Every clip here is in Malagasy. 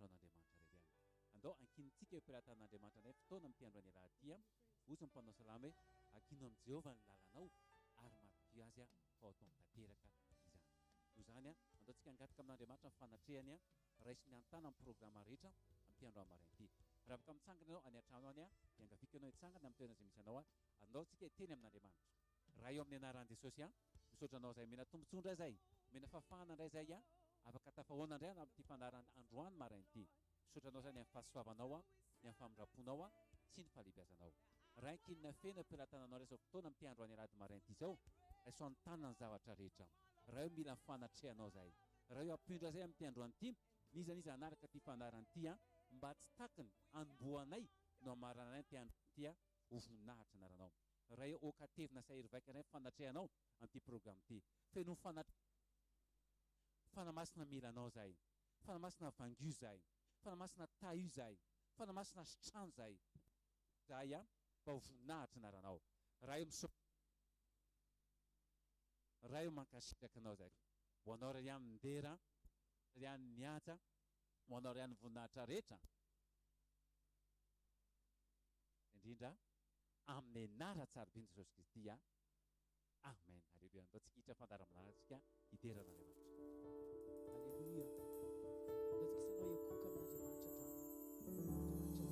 Voninahitra ho an'Andriamanitra irery ihany. Andao ankinintsika eo am-pelatanan'Andriamanitra indray ny fotoana amin'ity androany alahady ity. Hoy ny mpanao salamo hoe, Ankino amin'i Jehovah ny lalanao, ary matokia Azy fa ho ataony tanteraka izany. Noho izany, andao tsika hangataka amin'Andriamanitra ny fanatrehany, raisiny an-tanana ny programa rehetra amin'ity androany maraina ity. Raha afaka mitsangana ianao any an-trano any, dia angaviako ianao hitsangana amin'ny toerana izay misy anao. Andao tsika hiteny amin'Andriamanitra. Ray ao amin'ny anaran'i Jesosy an, misaotra anao izay omena tombotsoa indray izay, omena fahafahana indray izay an, afaka tafahoana indray an amin'ity fandaharana androany maraina ity. Misaotra anao izay ny amin'ny fahasoavanao an, ny amin'ny famindram-ponao an, sy ny fahalehibiazanao. Ray ankinina feno am-pelatananao indray izao fotoana amin'ity androany alahady maraina ity izao, raiso an-tanana ny zavatra rehetra. Ray o mila ny fanatrehanao izahay. Ray o ampio indray izay amin'ity androany ity, n'iza n'iza hanaraka ity fandaharana ity an, mba tsy takiny hanombohanay no hamarananay ity androany ity an, ho voninahitra anaranao. Ray ô katevina sy hahery vaika indray ny fanatrehanao amin'ity programme ity. Feno fana Fanahy Masina mila anao zahay. Fanahy Masina vangio zahay. Fanahy Masina tahio zahay. Fanahy Masina sitrano zahay. Zahay a mba ho voninahitra anaranao. Ray ô misaotra Ray ô mankasitraka anao zahay. Ho anao ray ihany ny dera, ray ihany ny haja, ho anao ray ihany ny voninahitra rehetra. Indrindra amin'ny anaran-tsarobin'i Jesosy Kristy a. Amen. Aleloia. Andao tsika hiditra fandaharam-manaraka tsika hidera an'Andriamanitra. Aleloia. Andao tsika isanao hiankohoka amin'Andriamanitra androany. Andriamanitra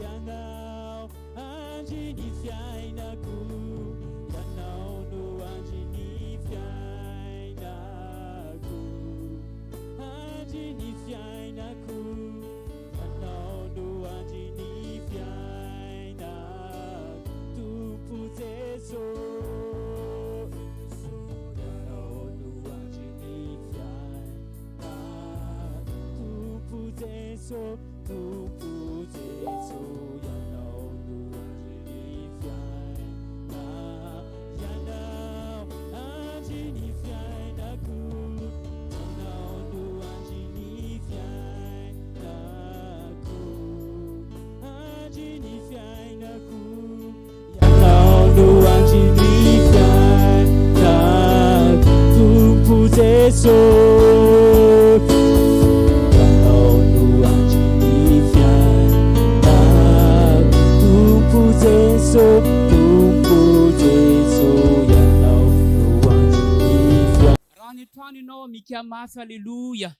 Ianao no andrin'ny fiainako. Raha any an-trano ianao, mikiaha mafy Aleloia!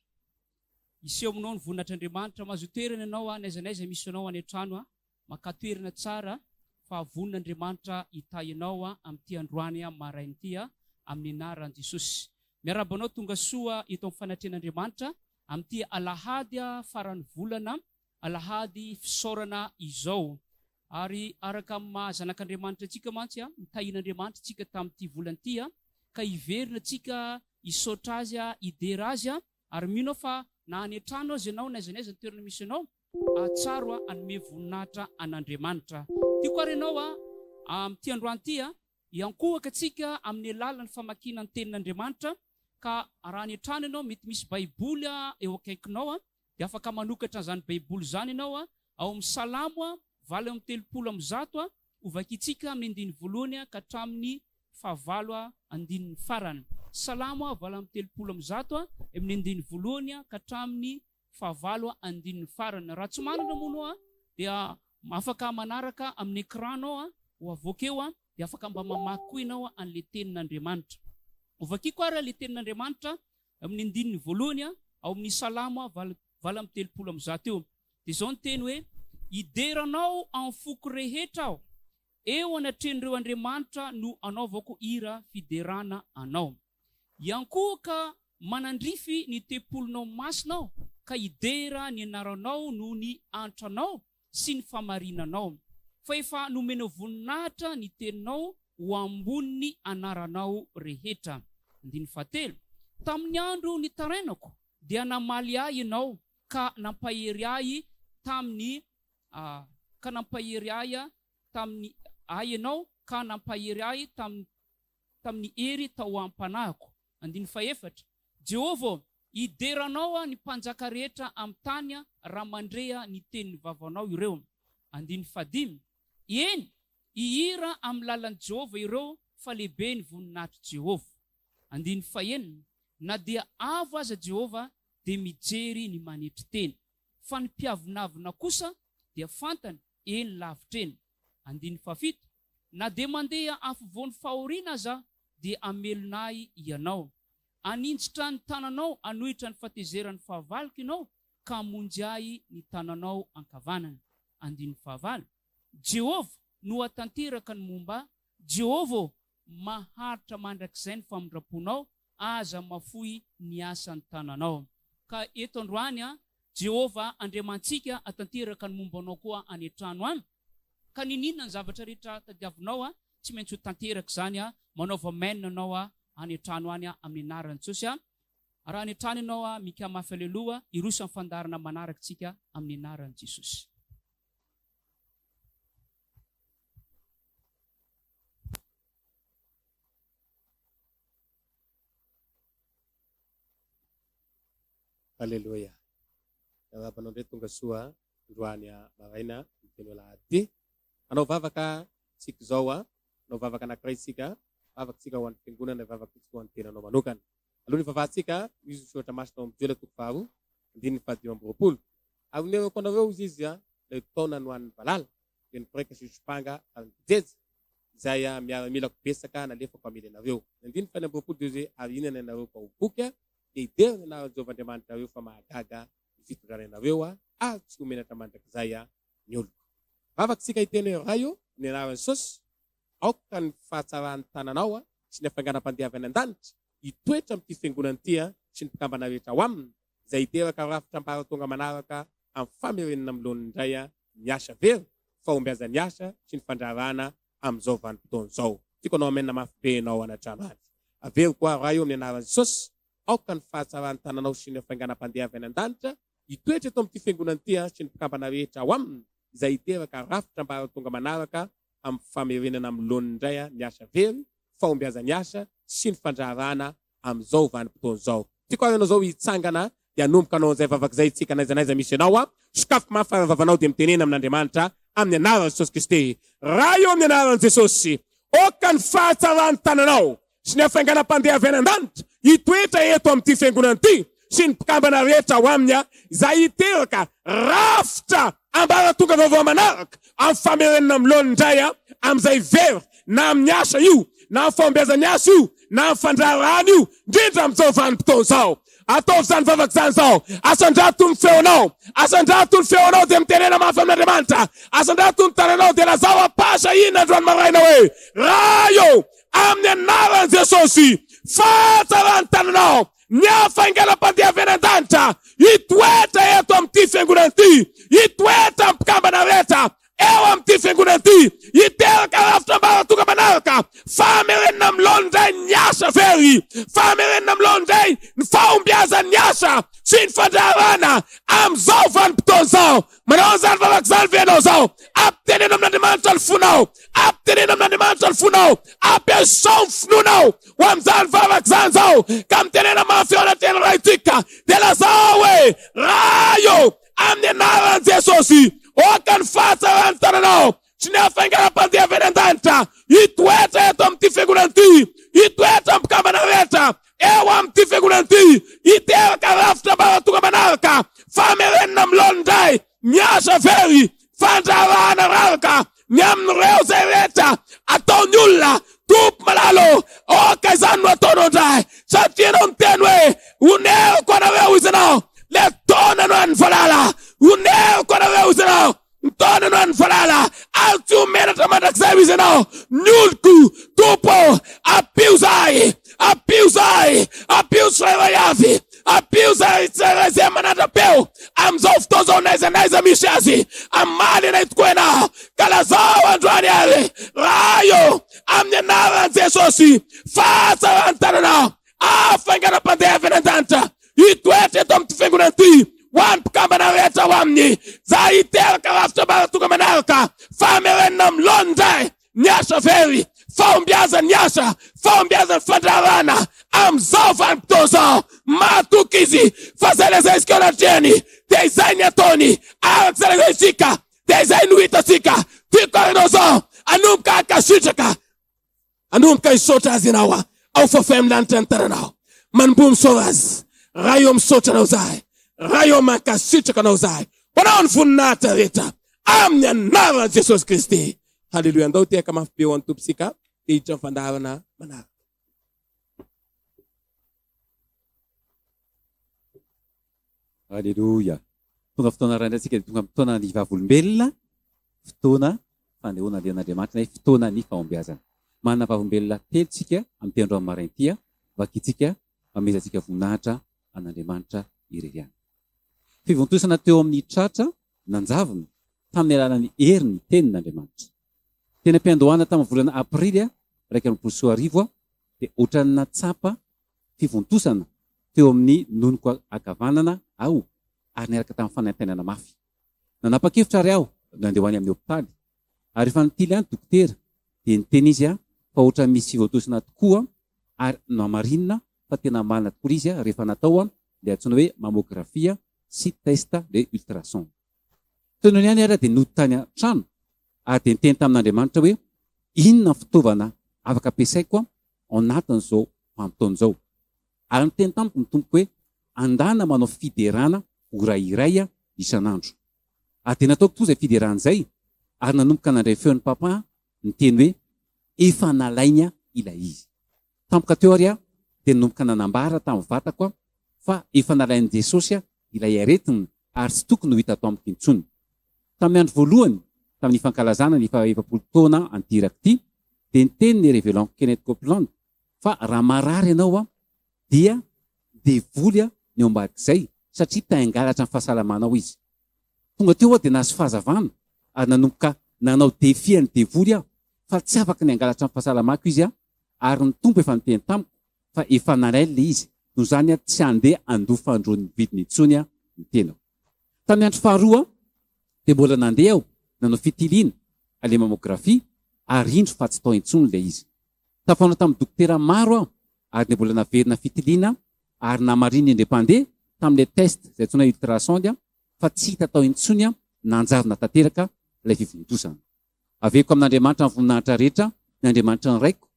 Hiseho aminao ny voninahitr'Andriamanitra. Mahazo toerana ianao a, n'aiza n'aiza misy anao any an-trano a. Makà toerana tsara fa vonona Andriamanitra hitahy anao amin'ity androany maraina ity amin'ny anaran'i Jesosy. Miarahaba anao tonga soa eto amin'ny fanatrehan'Andriamanitra amin'ity alahady faran'ny volana, alahady fisaorana izao. Ary araka amin'ny maha zanak'Andriamanitra antsika mantsy, nitahian'Andriamanitra isika tamin'ity volana ity ka hiverina tsika hisaotra Azy, hidera Azy ary mino aho fa na any an-trano aza ianao, n'aiza n'aiza ny toerana misy anao, Hahatsaro aho hanome voninahitra an'Andriamanitra. Tiako ary ianao amin'ity androany ity hiankohoka antsika amin'ny alalan'ny famakiana ny Tenin'Andriamanitra ka raha any an-trano ianao mety misy Baiboly eo akaikinao dia afaka manokatra an'izany Baiboly izany ianao ao amin'ny Salamo 138 ho vakintsika amin'ny andininy voalohany ka hatramin'ny fahavalo andininy farany. Salamo 138 amin'ny andininy voalohany ka hatramin'ny fahavalo andininy farany. Raha tsy manana moa noa. Dia afaka manaraka amin'ny écran nao ho avoaka eo dia afaka mba mamaky koa ianao an'ilay tenin'Andriamanitra. Hovakiko ary ilay tenin'Andriamanitra amin'ny andininy voalohany ao amin'ny Salamo 138 eo. Dia izao ny teny hoe, Hidera Anao amin'ny foko rehetra aho, eo anatrehan'ireo andriamanitra no anaovako hira fiderana Anao. Hiankohoka manandrify ny tempolinao masina aho ka hidera ny anaranao noho ny antranao sy ny famarinanao, fa efa nomenao voninahitra ny teninao ho ambonin'ny anaranao rehetra. Andininy fahatelo, Tamin'ny andro nitarainako dia namaly ahy Ianao ka nampahery ahy tamin'ny ka nampahery ahy tamin'ny ahy Ianao ka nampahery ahy tamin'ny tamin'ny hery tao am-panahiko. Andininy fahefatra, Jehovah ô, hidera Anao ny mpanjaka rehetra amin'ny tany raha mandre ny tenin'ny vavanao ireo. Andininy fahadimy, Eny, hihira amin'ny lalan'i Jehovah ireo fa lehibe ny voninahitr'i Jehovah. Andininy fahenina, Na dia avo aza Jehovah dia mijery ny manetry tena, fa ny mpiavonavona kosa dia fantany eny lavitra eny. Andininy fahafito, Na dia mandeha afovoan'ny fahoriana aza aho, dia hamelona ahy Ianao. Haninjitra ny tananao hanohitra ny fahatezeran'ny fahavaloko Ianao, ka hamonjy ahy ny tananao ankavanana. Andininy fahavalo, Jehovah no hahatanteraka ny momba ahy, Jehovah ô, maharitra mandrakizay ny famindram-ponao, aza mafoy ny asan'ny tananao. Ka eto androany, Jehovah Andriamanitsika hahatanteraka ny momba anao koa any an-trano any. Ka niniana ny zavatra rehetra tadiavinao a, tsy maintsy ho tanteraka izany a, manaova amen anao a, any an-trano any a, amin'ny anaran'i Jesosy a. Raha any an-trano ianao a, mikà mafy aleloa, hiroso amin'ny fandaharana manaraka isika amin'ny anaran'i Jesosy. Aleloia. Miarahaba anao indray tonga soa androany maraina ny teny alahady ity. Hanao vavaka tsika izao a, hanao vavaka anankiray tsika, vavaka tsika ho an'ny fiangonana, vavaka tsika ho an'ny tenanao manokana. Aloha ny vavahantsika, misy ny soratra masina ao amin'ny Joela toko faharoa, andininy fahadimy amby roapolo. Ary onerako anareo hozy izy a, ilay taona nohanin'ny valala, dia ny mpiraika sy ny sompanga ary ny mpijeja, izay miaramilako betsaka nalefako hamely anareo. Ny andininy faha enina amby roapolo dia hozy hoe, ary hihinana ianareo ka ho voky, dia hidera ny anaran'i Jehovah Andriamanitrareo fa mahagaga ny fitondrany anareo ary tsy ho menatra mandrakizay ny oloko. Vavaka isika hiteny hoe, Ray ô, amin'ny anaran'i Jesosy, aoka ny fahatsaran'ny tananao sy ny hafainganam-pandeha avy any an-danitra hitoetra amin'ity fiangonana ity sy ny mpikambana rehetra ao aminy, izay hiteraka rafitra ambaratonga manaraka amin'ny famerenana amin'ny laoniny indray ny asa very, fahombiazan'ny asa sy ny fandraharahana amin'izao vanim-potoana izao. Tiako hanao amen mafy be ianao any an-trano any. Averiko aho, Ray ô, amin'ny anaran'i Jesosy, Aoka ny fahatsaran'ny tananao sy ny hafainganam-pandeha avy any an-danitra hitoetra eto amin'ity fiangonana ity sy ny mpikambana rehetra ao aminy, izay hiteraka rafitra ambaratonga manaraka amin'ny famerenana amin'ny laoniny indray ny asa very, fahombiazan'ny asa sy ny fandraharahana amin'izao vanim-potoana izao. Tiako ary ianao izao hitsangana dia hanomboka hanao an'izay vavaka izay isika n'aiza n'aiza misy anao. Sokafy mafy ary ny vavanao dia mitenena amin'Andriamanitra amin'ny anaran'i Jesosy Kristy. Ray ô amin'ny anaran'i Jesosy, aoka ny fahatsaran'ny tananao sy ny hafainganam-pandeha avy any an-danitra hitoetra eto amin'ity fiangonana ity sy ny mpikambana rehetra ao aminy, izay hiteraka rafitra ambaratonga vaovao manaraka amin'ny famerenana amin'ny laoniny indray amin'izay very na amin'ny asa io na amin'ny fahombiazan'ny asa io na amin'ny fandraharahana io, indrindra amin'izao vanim-potoana izao. Ataovy izany vavaka izany izao. Asandrato ny feonao. Asandrato ny feonao dia mitenena mafy amin'Andriamanitra. Asandrato ny tananao dia lazao am-pahasahiana androany maraina hoe, Ray ô, Amin'ny anaran'i Jesosy, fahatsaran'ny tananao, ny hafainganam-pandeha avy any an-danitra, hitoetra eto amin'ity fiangonana ity, hitoetra amin'ny mpikambana rehetra eo amin'ity fiangonana ity, hiteraka rafitra ambaratonga manaraka, famerenana amin'ny laoniny indray ny asa very, famerenana amin'ny laoniny indray ny fahombiazan'ny asa sy ny fandraharahana amin'izao vanim-potoana izao. Manao an'izany vavaka izany ve ianao izao? Ampiteneno amin'Andriamanitra ny fonao. Ampiteneno amin'Andriamanitra ny fonao. Ampiasao ny finoanao ho amin'izany vavaka izany izao. Ka mitenena mafy eo anatrehan'ny Raintsika. Dia lazao hoe, Ray ô, amin'ny anaran'i Jesosy, aoka ny fahatsaran'ny tananao sy ny hafainganam-pandeha avy any an-danitra hitoetra eto amin'ity fiangonana ity, hitoetra amin'ny mpikambana rehetra eo amin'ity fiangonana ity, hiteraka rafitra ambaratonga manaraka, famerenana amin'ny laoniny indray ny asa very. Fandraharahana raraka ny amin'ireo izay rehetra ataon'ny olona. Tompo malala ô, aoka izany no ataonao indray, satria Ianao niteny hoe, Oneriko anareo izy ianao, ilay taona no an'ny valala. Oneriko anareo izy ianao, ny taona no an'ny valala, ary tsy ho menatra mandrakizay izy ianao, ny oloko. Tompo ô, ampio izahay, ampio izahay, ampio tsirairay avy. Ampio izay tsirairay izay manandra-peo amin'izao fotoana izao n'aiza n'aiza misy azy. Hamaly anay tokoa Ianao. Ka lazao androany ary, Ray ô, amin'ny anaran'i Jesosy, fahatsaran'ny tananao, hafainganam-pandeha avy any an-danitra, hitoetra eto amin'ity fiangonana ity, ho an'ny mpikambana rehetra ao aminy, izay hiteraka rafitra ambaratonga manaraka, famerenana amin'ny laoniny indray ny asa very, fahombiazan'ny asa, fahombiazan'ny fandraharahana amin'izao vanim-potoana izao. Mahatoky izy fa izay lazaintsika eo anatrehany dia izay ny ataony, araka izay lazaintsika dia izay no hitantsika. Tiako ary ianao izao hanomboka hankasitraka, hanomboka hisaotra Azy ianao ao fafay amin'ny lanitra ny tananao. Manomboha misaora Azy. Ray ô misaotra Anao izahay. Ray ô mankasitraka Anao izahay. Ho Anao ny voninahitra rehetra. Amin'ny anaran'i Jesosy Kristy. Haleloia Andao tehaka mafy be ho an'ny Tompo isika dia hiditra amin'ny fandaharana manaraka. Haleloia. Tonga fotoana iray indray isika dia tonga amin'ny fotoanan'ny vavolombelona, fotoana fanehoana ny Andriamanitra na fotoanan'ny fahombiazana. Manana vavolombelona telo isika amin'ity androany maraina ity, vakintsika mamezantsika voninahitra an'Andriamanitra irery ihany. Fivontosana teo amin'ny tratra nanjavona tamin'ny alalan'ny herin'ny Tenin'Andriamanitra. Teny am-piandohana tamin'ny volana Aprily 2021 aho dia ohatran'ny nahatsapa fivontosana teo amin'ny nonoko ankavanana aho ary niaraka tamin'ny fanaintainana mafy. Nanapa-kevitra ary aho nandeha ho any amin'ny hopitaly ary rehefa nitily ahy ny dokotera dia niteny izy fa ohatran'ny misy fivontosana tokoa ary nohamarinina fa tena marina tokoa ilay izy rehefa natao ilay antsoina hoe mammographie sy test de ultrason. Teo noho ihany ary aho dia nody tany an-trano ary dia niteny tamin'Andriamanitra hoe inona ny fitaovana afaka ampiasaiko ao anatin'izao vanim-potoana izao. Ary niteny tamiko ny Tompoko hoe andana manao fiderana ora iray isan'andro. Ary dia nataoko toa izay fiderana izay ary nanomboka nandray feon'i Papa aho niteny hoe efa nalainy ilay izy. Tampoka teo ary aho dia nanomboka nanambara tamin'ny vatako aho fa efa nalain'i Jesosy ilay aretina ary tsy tokony ho hita ato amiko intsony. Tamin'ny andro voalohany tamin'ny fankalazana ny faha-efapolo taona an'ity iraka ity dia niteny ny Revelant Kenneth Copeland fa raha marary ianao dia devoly ny ao ambadik'izay satria te hangalatra ny fahasalamanao izy. Tonga teo aho dia nahazo fahazavana ary nanomboka nanao défi an'ny devoly aho fa tsy afaka ny hangalatra ny fahasalamako izy ary ny Tompo efa niteny tamiko fa efa nalainy ilay izy noho izany aho tsy handeha handoa fandroan'ny vidiny intsony ny tenako. Tamin'ny andro faharoa dia mbola nandeha aho nanao fitiliana, ilay mammographie, ary indro fa tsy tao intsony ilay izy. Tafahaona tamin'ny dokotera maro aho ary dia mbola naverina fitiliana ary namarininy indray mpandeha tamin'ilay test izay antsoina hoe ultrasound fa tsy hita tao intsony nanjavona tanteraka ilay fivontosana. Averiko amin'Andriamanitra ny voninahitra rehetra, ny Andriamanitry ny raiko,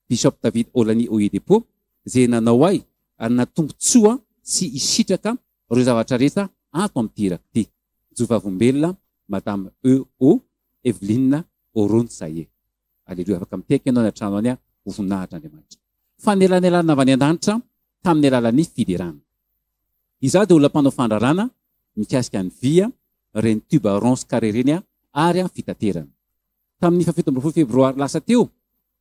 Bishop David Olani Oyedepo, izay nanao ahy ary natombontsoa sy hisitraka ireo zavatra rehetra ato amin'ity iraka ity. Jovavombelona Madame EO Evelyne Oronsaye. Aleloia. Afaka mitehaka ianao any an-trano any ho voninahitr'Andriamanitra. Fanelanelanana avy any an-danitra tamin'ny alalan'ny fiderana. Izaho dia olona mpanao fandrarana mikasika ny vy, ireny tube rond sy carré ireny ary fitaterana. Tamin'ny faha 27 febroary lasa teo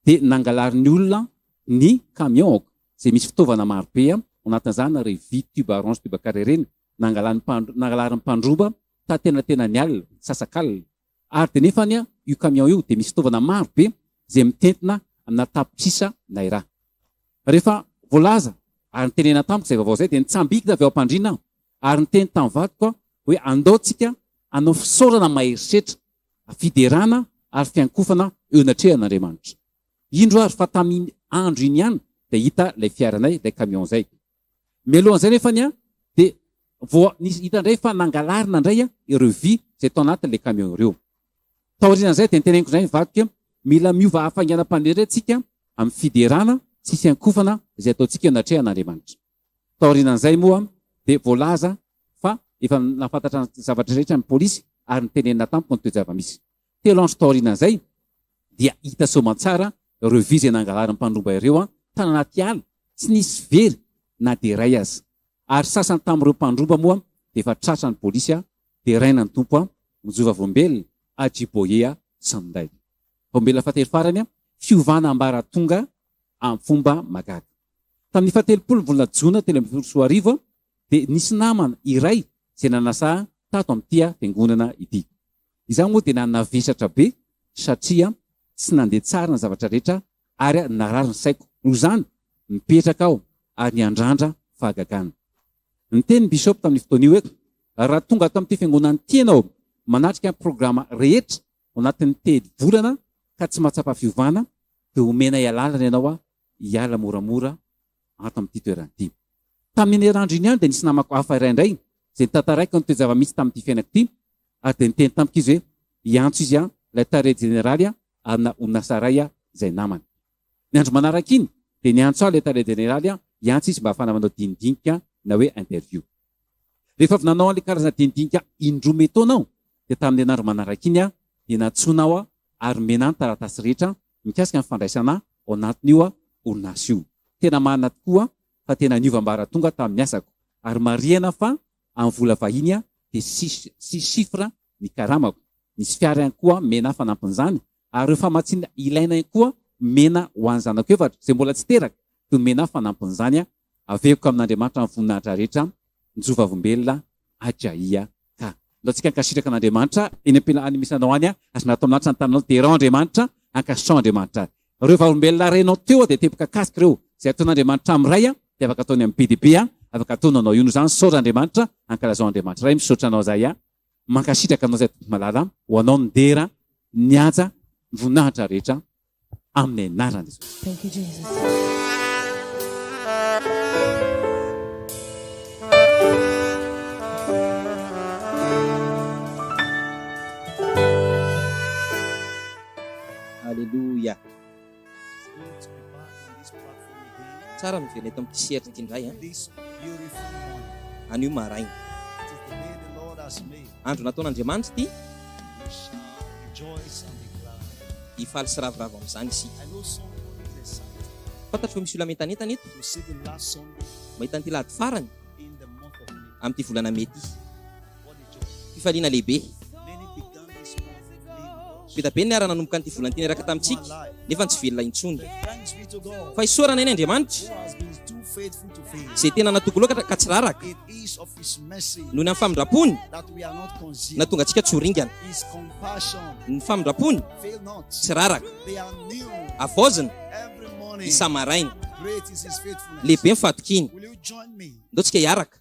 dia nangalarin'ny olona ny camion-ko izay misy fitaovana maro be, ao anatin'izany ireny vy tube rond sy tube carré ireny, nangalarin'ny mpandroba tatenatenan'ny alina, misasak'alina. Ary dia nefa anie io camion io dia misy fitaovana maro be izay mitentina amina tapitrisa naira. Rehefa voalaza ary nitenena tamiko izay vaovao izay dia nitsambikina avy ao am-pandriana aho ary niteny tamin'ny vadiko aho hoe andao tsika hanao fisaorana mahery setra, fiderana ary fiankofana eo anatrehan'Andriamanitra. Indro ary fa tamin'iny andro iny ihany dia hita ilay fiaranay, ilay camion izay. Mialohan'izay nefa anie dia vao nisy hita indray fa nangalarina indray ireo vy izay tao anatin'ilay camion ireo. Taorian'izay dia noteneniko indray ny vadiko hoe mila miova hafainganam-pandeha indray tsika amin'ny fiderana sy fiankofana izay ataontsika eo anatrehan'Andriamanitra. Taorian'izay moa dia voalaza fa efa nahafantatra ny zavatra rehetra ny polisy. ary nitenenina tamiko ny toe-java-misy. Telo andro taorianan'izay dia hita soamantsara ireo vy izay nangalarin'ny mpandromba ireo tany anaty ala, tsy nisy very na dia iray aza. Ary sasany tamin'ireo mpandromba moa dia efa tratran'ny polisy deraina ny Tompo mijoro vavolombelona Ajiboye Sunday. Vavolombelona fahatelo farany, fiovana ambaratonga amin'ny fomba mahagaga. Tamin'ny fahatelopolo ny volana jona 2013 dia nisy namana iray izay nanasa ahy tato amin'ity fiangonana ity. Izaho moa dia nanavesatra be satria tsy nandeha tsara ny zavatra rehetra ary narary ny saiko. Noho izany, nipetraka aho ary niandrandra fahagagana. Niteny ny Bishop tamin'io fotoana io hoe, Raha tonga ato amin'ity fiangonana ity ianao, manatrika ny programa rehetra ao anatin'ny telo volana ka tsy mahatsapa fiovana, dia omenay alalana ianao hiala moramora ato amin'ity toerana ity. Tamin'iny herinandro iny ihany dia nisy namako hafa iray indray izay notantaraiko ny toe-java-misy tamin'ity fiainako ity ary dia niteny tamiko izy hoe hiantso izy ilay tale jeneraly amina orinasa iray izay namany. Ny andro manaraka iny dia niantso ahy ilay tale jeneraly hiantso izy mba hahafahana manao dinidinika na hoe interview. Rehefa avy nanao an'ilay karazana dinidinika indroa metaona aho dia tamin'ny herinandro manaraka iny dia nantsoina aho ary nomena ahy ny taratasy rehetra mikasika ny fandraisana ao anatin'io orinasa io. Tena marina tokoa fa tena niova ambaratonga tamin'ny asako ary marihana fa amin'ny vola vahiny dia six chiffres ny karamako. Nisy fiara ihany koa mena fanampin'izany ary ireo famatsiana ilaina ihany koa mena ho an'ny zanako efatra izay mbola tsy teraka dia omena fanampin'izany. Averiko amin'Andriamanitra ny voninahitra rehetra, Njo vavombelona Ajaia ka. Ndao tsika ankasitraka an'Andriamanitra eny am-pela any misy anao any azonao atao amin'Atra ny tananao derao Andriamanitra ankasitrao Andriamanitra Ireo vavolombelona renao teo dia teboka kasika ireo izay ataon'Andriamanitra amin'ny Ray dia afaka ataony amin'ny be dia be afaka ataony anao io noho izany misaotra Andriamanitra ankalazao Andriamanitra Ray misaotra anao zahay mankasitraka anao zahay Tompo malala ho anao ny dera ny haja ny voninahitra rehetra amin'ny anaran'i Jesosy. Thank you Jesus. Aleloia. Tsara miverina eto amin'ity sehatra ity indray an. Anio maraina. Andro nataon'Andriamanitra ity. Hifaly sy ravoravo amin'izany isika. Fantatro fa misy olona mientanentana eto. Mahita an'ity lahady farany amin'ity volana mey ity. Fifaliana lehibe. Be dia be ny niara-nanomboka an'ity volana ity niaraka tamintsika, nefa tsy velona intsony. Fa isaorana anie Andriamanitra, izay tena natoky loatra ka tsy raraka. Noho ny amin'ny famindrampony, nahatonga antsika tsy ho ringana. Ny famindrampony tsy raraka. Havaozina isa-maraina. Lehibe ny fahatokiany. Ndao tsika hiaraka.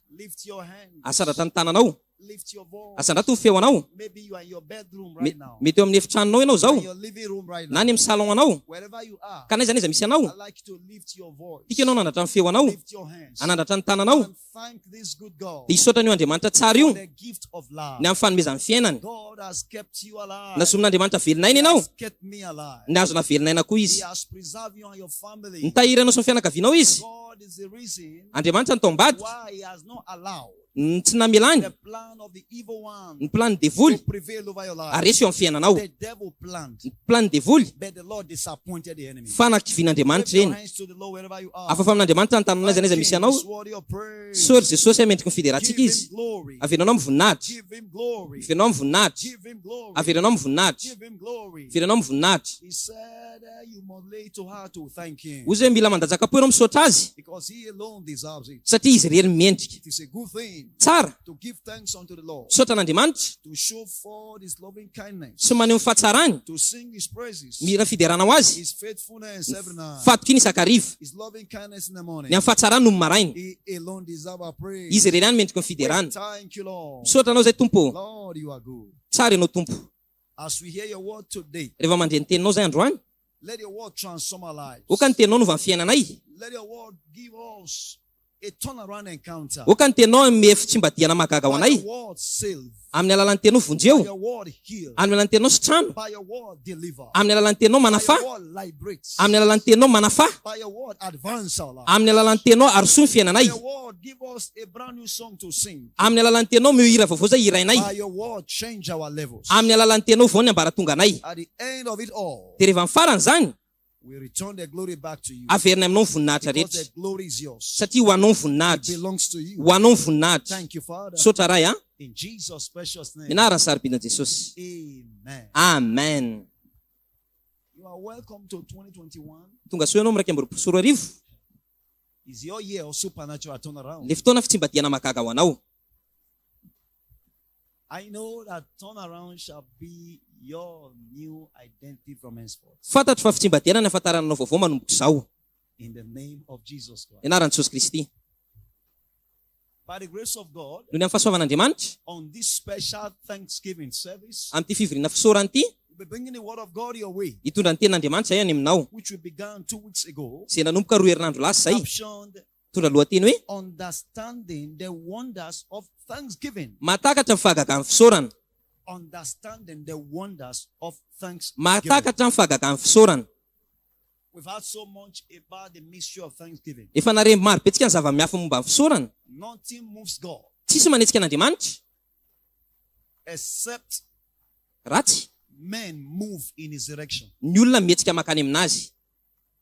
Asandratra ny tananao. Asandrato ny feo anao. Mety eo amin'ny efitranonao ianao izao, na any amin'ny salon anao, ka n'aiza n'aiza misy anao. Tiako ianao hanandratra ny feo anao, hanandratra ny tananao, dia hisaotra an'io Andriamanitra tsara io ny amin'ny fanomezany fiainany. Nazomin'Andriamanitra velon'aina ianao, nihazona velon'aina koa Izy. Nitahiry anao sy ny fianakavianao Izy. Andriamanitra no tao ambadika. Ny tsy namelany ny plan-n'ny devoly haresy eo amin'ny fiainanao. Ny plan-n'ny devoly fa nakivian'Andriamanitra ireny. Afafa amin'Andriamanitra ny tananao n'aiza n'aiza misy anao. Sory Jesosy a, mendriky ny fiderantsika Izy. Averenao amin'ny voninahitra. Averenao amin'ny voninahitra. Averenao amin'ny voninahitra. Averenao amin'ny voninahitra. Hoy izy hoe mila mandatsaka-po ianao misaotra Azy satria Izy irery no mendrika. Tsara misaotra an'Andriamanitra sy maneho ny fahatsarany, mihira fiderana ho Azy, ny fahatokiany isan-kariva, ny amin'ny fahatsarany nony maraina. Izy irery ihany mendriky ny fiderana. Misaotra Anao izay Tompo ô. Tsara Ianao Tompo. Rehefa mandre ny teninao izahay androany, aoka ny teninao hanova ny fiainanay. Aoka ny Teninao hanome fitsimbadihana mahagaga ho anay. Amin'ny alalan'ny Teninao vonjeo. Amin'ny alalan'ny Teninao sitrano. Amin'ny alalan'ny Teninao manafaha. Amin'ny alalan'ny Teninao manafaha. Amin'ny alalan'ny Teninao arosoy ny fiainanay. Amin'ny alalan'ny Teninao omeo hira vaovao izay hirainay. Amin'ny alalan'ny Teninao ovao ny ambaratonganay. Dia rehefa amin'ny farany izany, Averina aminao ny voninahitra rehetra. Satria ho anao ny voninahitra. Ho anao ny voninahitra. Misaotra Ray a. Ny anaran'ny sarobidin'i Jesosy. Amen. Tonga soa ianao amin'ny 2021. Ilay fotoana fitsimbadihana mahagaga ho anao. I know that turnaround shall be your new identity from henceforth. Fantatro fa fitsimbadihana ny hafantarana anao vaovao manomboka izao. In the name of Jesus Christ. Ny anaran'i Jesosy Kristy. By the grace of God, Noho ny amin'ny fahasoavan'Andriamanitra, on this special Thanksgiving service, amin'ity fivoriana fisaorana ity, we'll be bringing the word of God your way, hitondra ny tenin'Andriamanitra izahay any aminao, which we began 2 weeks ago, izay nanomboka roa herinandro lasa izay, captioned mitondra lohateny hoe, Understanding the Wonders of Thanksgiving. Mahatakatra ny fahagagan'ny fisaorana. Understanding the Wonders of Thanksgiving. Mahatakatra ny fahagagan'ny fisaorana. We've heard so much about the mystery of thanksgiving. Efa nahare maro be tsika ny zava-miafina momba ny fisaorana. Nothing moves God Tsisy manetsika an'Andriamanitra except ratsy men move in his direction. ny olona mihetsika mankany aminazy.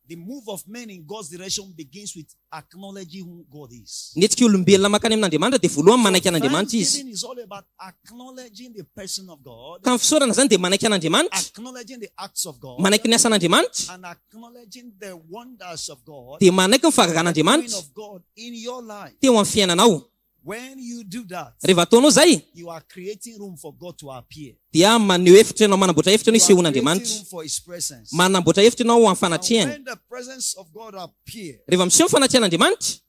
The move of men in God's direction begins with acknowledging who God is. Ny hetsika olombelona mankany amin'Andriamanitra dia voalohany So manaiky an'Andriamanitra izy. thanksgiving is all about acknowledging the person of God, Ka ny fisaorana izany dia manaiky an'Andriamanitra, acknowledging the acts of God, manaiky ny asan'Andriamanitra, and acknowledging the wonders of God, dia manaiky ny the doing fahagagan'Andriamanitra of God in your life. teo amin'ny fiainanao. When you do that, Rehefa ataonao izay, you are creating room for God to appear. dia maneho efitra ianao, manamboatra efitra ianao You are creating hisehoan'Andriamanitra. room for His presence. Manamboatra efitra ianao ho amin'ny And fanatrehany. when the presence of God appears, Rehefa miseho ny fanatrehan'Andriamanitra,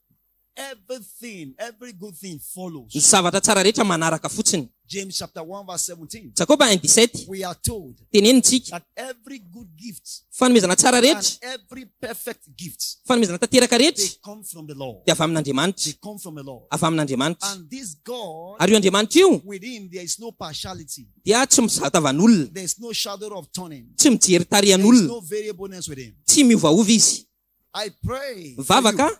everything, every good thing follows. ny zavatra tsara rehetra manaraka fotsiny. James chapter 1 verse 17. Jakoba 1 17, We are told tenenintsika, that every good gift fanomezana tsara and rehetra, every perfect gift, fanomezana tanteraka they rehetra, come from the Lord. dia avy amin'Andriamanitra. They come from the Lord. Avy amin'Andriamanitra. And this God, Ary io Andriamanitra io with him there is no partiality. dia tsy mizaha tavan'olona, There is no shadow of turning. tsy mijery There is tarihan'olona, no variableness with him. tsy miovaova izy. I pray for Mivavaka, you,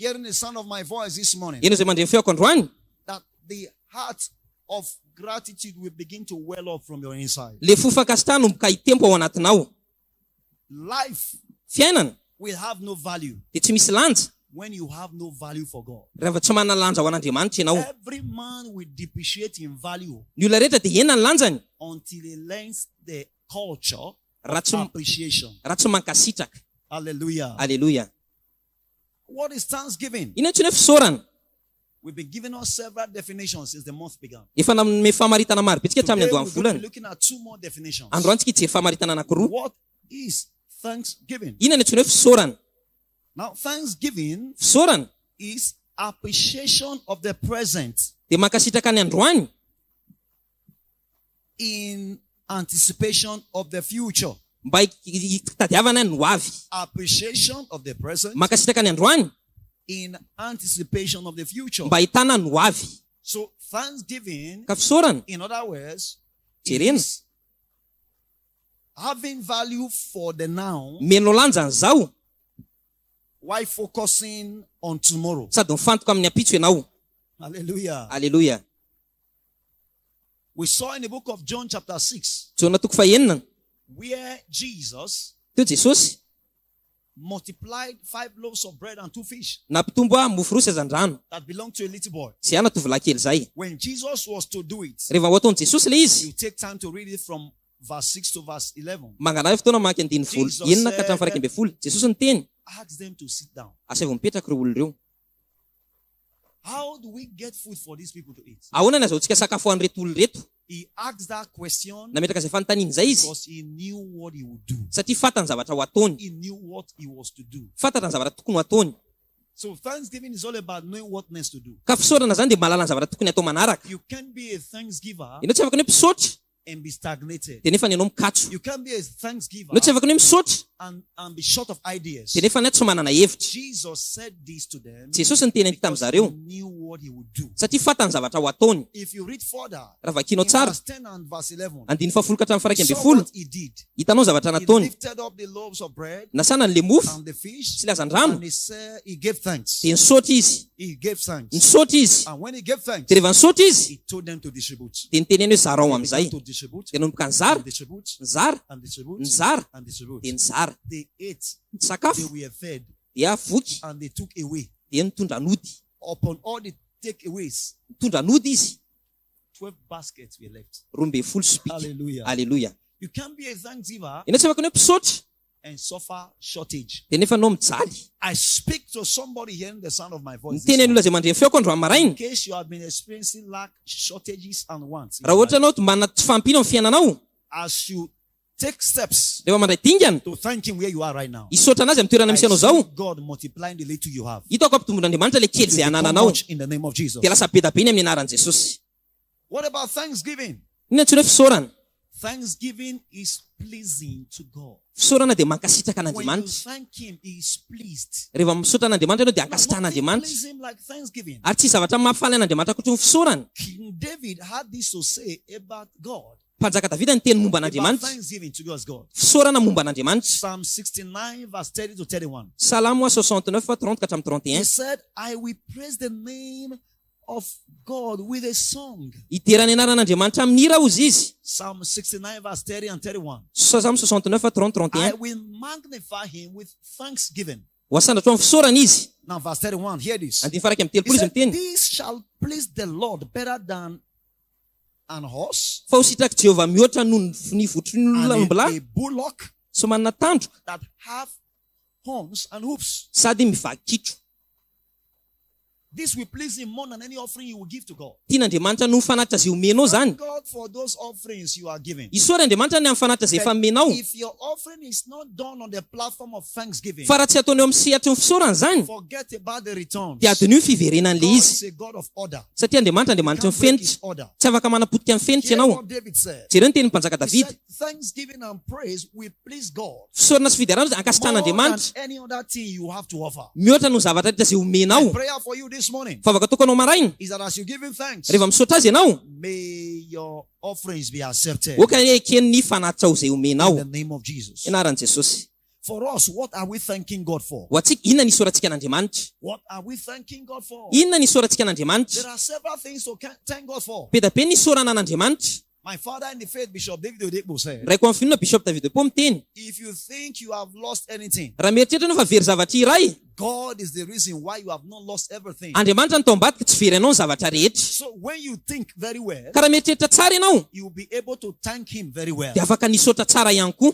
hearing the sound of my voice this morning, ianao izay mandre ny feoko androany, that the heart of gratitude will begin to well up from your inside. le fo fankasitrahana nomboka hitempo ao anatinao. Life Fiainana will have no value dia tsy misy lanja when you have no value for God. rehefa tsy manana lanja ho an'Andriamanitra ianao. Every man will depreciate in value Ny olona rehetra dia hena ny lanjany until he learns the culture raha tsy appreciation. raha tsy mankasitraka. Hallelujah. Aleloia. What is thanksgiving? Inona antsoina hoe fisaorana? We've been giving us several definitions since the month began. Efa nanome famaritana maro be tsika hatramin'ny Today andohan'ny we're going to volana. be looking at two more definitions. Androany tsika hijery famaritana anankiroa. What is thanksgiving? Inona ny antsoina hoe fisaorana? Now, thanksgiving Fisaorana is appreciation of the present dia mankasitraka ny androany in anticipation of the future. mba hitadiavana ny ho avy. Appreciation of the present Mankasitraka ny androany in anticipation of the future. mba ahitana ny ho avy. So, thanksgiving, Ka fisaorana, in other words, jerena, is having value for the now omenao lanja an'izao while focusing on tomorrow. sady mifantoka amin'ny ampitso ianao. Hallelujah. Aleloia. We saw in the book of John, chapter 6, Jaona toko fahenina, where Jesus teo Jesosy multiplied five loaves of bread and two fish nampitombo a mofo roa sy hazandrano that belonged to a little boy. izay ana tovolahy kely izay. When Jesus was to do it, Rehefa ho ataon'i Jesosy ilay izy, you take time to read it from verse 6 to verse 11. mangana fotoana mamaky andininy voalo Jesus enina ka hatramin'ny said, faha-11. Jesosy niteny, Ask them to sit down. asaivo mipetraka ireo olona ireo. How do we get food for these people to eat? Ahoana ny azahoantsika sakafo ho an'ireto olona ireto? He asked that question Nametraka izay fanontaniana izay izy because he knew what he would do. satria fantany ny zavatra ho ataony. He knew what he was to do. Fantatra ny zavatra tokony ho ataony. So thanksgiving is all about knowing what next to do. Ka fisaorana izany dia mahalala ny zavatra tokony atao manaraka. You can't be a thanksgiver Ianao tsy afaka ny hoe mpisaotra and be stagnated. dia nefa ny ianao mikatso. You can't be a thanksgiver Ianao tsy afaka ny hoe misaotra and, and be short of ideas. Dia nefa ny tsy manana hevitra. Jesus said this to them Jesosy niteny an'ity tamin'ny because zareo he knew what he would do. satria fantany ny zavatra ho ataony. If you read further, Raha vakianao in tsara, verse 10 and verse 11, andininy fahafolo ka hatramin'ny you faharaika ambin'ny saw folo, what he did. hitanao ny zavatra He nataony. lifted up the loaves of bread Nasana ny le mofo and the fish, sy ny hazandrano, and he said, he gave thanks. dia nisaotra izy. He gave thanks. Nisaotra izy. And when he gave thanks, Dia rehefa nisaotra izy, he told them to distribute. dia niteneny hoe zarao They amin'izay. began to distribute, Dia nanomboka nizara, and distribute, nizara, and distribute, nizara, and distribute. dia nizara. They ate, Nisakafo, they were fed, dia voky, and they took away. dia nitondra nody. Upon all the takeaways, Nitondra nody izy, 12 baskets were left. 12 sobika. Hallelujah. Aleloia. You can't be a thanksgiver Ianao tsy afaka ny hoe mpisaotra, and suffer shortage. dia nefa anao mijaly. I speak to somebody hearing the sound of my voice. this Niteny an'olona morning. izay mandre ny feoko androany maraina. In case you have been experiencing lack, shortages, and wants, in Raha your ohatra life, ianao manana tsy fahampiana amin'ny fiainanao, as you take steps rehefa mandray dingana, to thank Him where you are right now, hisaotra anazy amin'ny toerana I misy anao see izao, God multiplying the little you have. hitako ampitomboin'Andriamanitra ilay kely It will izay become anananao, much in the name of Jesus. dia lasa be dia be ny amin'ny anaran'i Jesosy. What about thanksgiving? Inona antsoina hoe fisaorana? Thanksgiving is pleasing to God. Fisaorana dia mankasitraka When you an'Andriamanitra. thank Him, He is pleased. Rehefa misaotra an'Andriamanitra ianao dia Nothing ankasitrahan'Andriamanitra. pleases Him like thanksgiving. Ary tsy zavatra mahafaly an'Andriamanitra ankoatry ny fisaorana. King David had this to say about God, Mpanjaka Davida niteny momba about an'Andriamanitra. thanksgiving towards God. Fisaorana momba an'Andriamanitra. Psalm 69, verse 30 to 31. Salamo 69 30 ka hatramin'ny He 31. said, I will praise the name of God with a song. Hidera ny anaran'Andriamanitra amin'ny hira hozy izy. Psalm 69, verse 30 and 31. Salamo 69 30 I 31. will magnify him with thanksgiving. Ho asandratra amin'ny fisaorana izy. Now, verse 31, hear this. Andininy faha iraika amby He telopolo izy said, miteny. This shall please the Lord better than an horse Fa ho sitrak'i Jehovah mihoatra noho ny ny votron'olona and ombilahy a bullock sy manana tandroka that have horns and hoofs. sady mivaky kitro. This will please him more than any offering you will give to God. Tian'Andriamanitra noho ny fanatitra izay omenao izany. Thank God for those offerings you are giving. Isaory Andriamanitra ny amin'ny fanatitra izay efa But omenao. if your offering is not done on the platform of thanksgiving, Fa raha tsy ataonao amin'ny sehatry ny fisaorana izany, forget about the returns. dia adinoy ny fiverenan'ilay God izy. is a God of order. Satria Andriamanitra Andriamanitry ny Can't break his fenitra. order. Tsy afaka manapotika ny fenitra Hear ianao. what David said. Jereo ny tenin'ny mpanjaka He Davida. said, Thanksgiving and praise will please God Fisaorana sy fiderana more than ankasitrahan'Andriamanitra. any other thing you have to offer. Mihoatra noho ny zavatra rehetra izay My omenao. prayer for you this morning Vavaka ataoko anao maraina. is that as you give him thanks, Rehefa misaotra azy ianao, may your offerings be accepted oka ekeny ny fanatitra izay in omenao. the name of Jesus. Anaran'i Jesosy. For us, what are we thanking God for? Ho antsika, inona ny isaorantsika an'Andriamanitra? What are we thanking God for? Inona ny isaorantsika an'Andriamanitra? There are several things to thank God for. Be dia be ny isaorana an'Andriamanitra. My father in the faith, Bishop David Oyedepo, said, Raiko amin'ny finoana Bishop David Oyedepo miteny, If you think you have lost anything, raha mieritreritra ianao fa very zavatra iray, God is the reason why you have not lost everything. Andriamanitra no tao ambadika tsy very anao ny zavatra rehetra. So when you think very well, Ka raha mieritreritra tsara ianao, you will be able to thank Him very well. dia afaka nisaotra tsara ihany koa.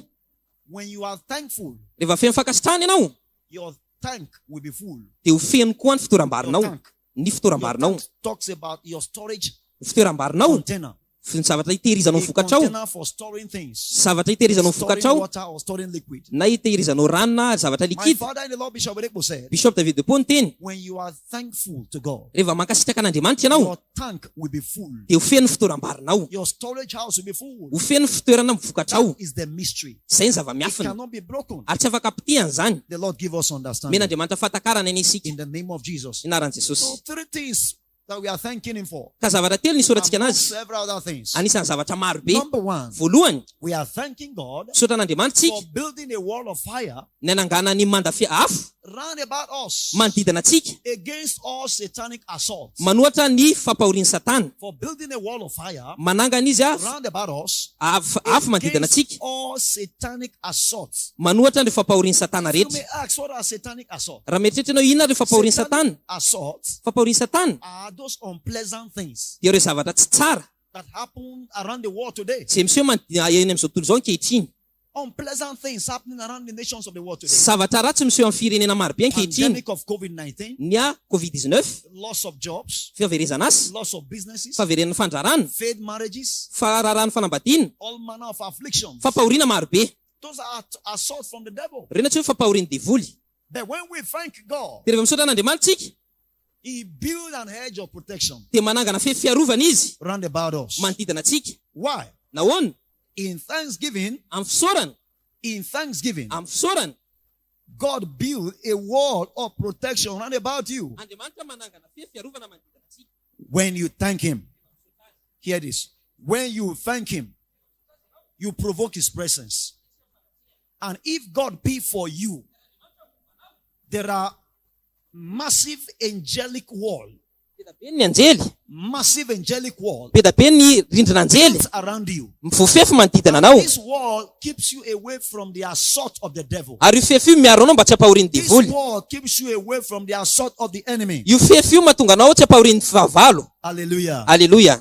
When you are thankful, Rehefa feno fankasitrahana ianao, your tank will be full. dia ho feno koa ny Your fitoeram-barinao. tank. Ny Your fitoeram-barinao. tank talks about your storage Ny fitoeram-barinao, container. ny zavatra hitehirizanao A ny vokatrao, container for storing things. zavatra hitehirizanao ny Storing vokatrao, water or storing liquid. na hitehirizanao rano na zavatra My liquide. father in the Lord, Bishop Oyedepo, said, Bishop David Oyedepo niteny, when you are thankful to God, rehefa mankasitraka an'Andriamanitra ianao, your tank will be full. dia ho feno ny fitoeram-barinao. Your storage house will be full. Ho feno ny fitoerana amin'ny vokatrao. That is the mystery. Izay ny It zava-miafina. cannot be broken. Ary tsy afaka ampitihana izany. The Lord give us understanding. Omen'Andriamanitra fahatakarana anie isika. In the name of Jesus. Anaran'i So Jesosy. three things that we are thanking Him for. Ka zavatra telo ny isaorantsika Among anazy. several other things. Anisan'ny zavatra maro be. Number one, Voalohany, we are thanking God misaotra an'Andriamanitra for isika building a wall of fire ny hanangana ny manda afo round about us manodidina antsika, against all satanic assaults. manohatra ny fampahorian'i Satana. For building a wall of fire Manangana izy round about us afo manodidina against antsika, all satanic assaults. manohatra ny fampahorian'i Satana You rehetra. may ask, what are satanic assaults? Raha mieritreritra ianao inona ireo fampahorian'i Satanic Satana? assaults Fampahorian'i Satana are those unpleasant things dia ireo zavatra tsy tsara that happen around the world today. izay miseho eny amin'izao tontolo izao ankehitriny. Unpleasant things happening around the nations of the world today. Zavatra ratsy miseho amin'ny firenena marobe ankehitriny. Pandemic of COVID-19, Ny a COVID-19, loss of jobs, fihaverezana asa, loss of businesses, fahaverenan'ny fandrarana, failed marriages, fararahan'ny fanambadiana, all manner of afflictions. fampahoriana marobe. Those are assaults from the devil. Ireny tsy hoe fampahorian'ny devoly. But when we thank God, Dia rehefa misaotra an'Andriamanitra isika, He built an hedge of protection dia manangana fefy fiarovana izy round about us. manodidina antsika. Why? Nahoana? In thanksgiving, Amin'ny fisaorana, In thanksgiving, Amin'ny fisaorana. God build a wall of protection round about you. Andriamanitra manangana fefy fiarovana manodidina antsika. When you thank Him. Hear this. When you thank Him, you provoke His presence. And if God be for you, there are massive angelic wall. Be dia be ny anjely. Massive angelic wall. Be dia be ny rindrin'anjely. Built around you. Mivoafefy manodidina anao. This wall keeps you away from the assault of the devil. Ary io fefy io miaro anao mba tsy hampahorian'ny This devoly. wall keeps you away from the assault of the enemy. Io fefy io mahatonga anao tsy hampahorian'ny fahavalo. Hallelujah. Aleloia.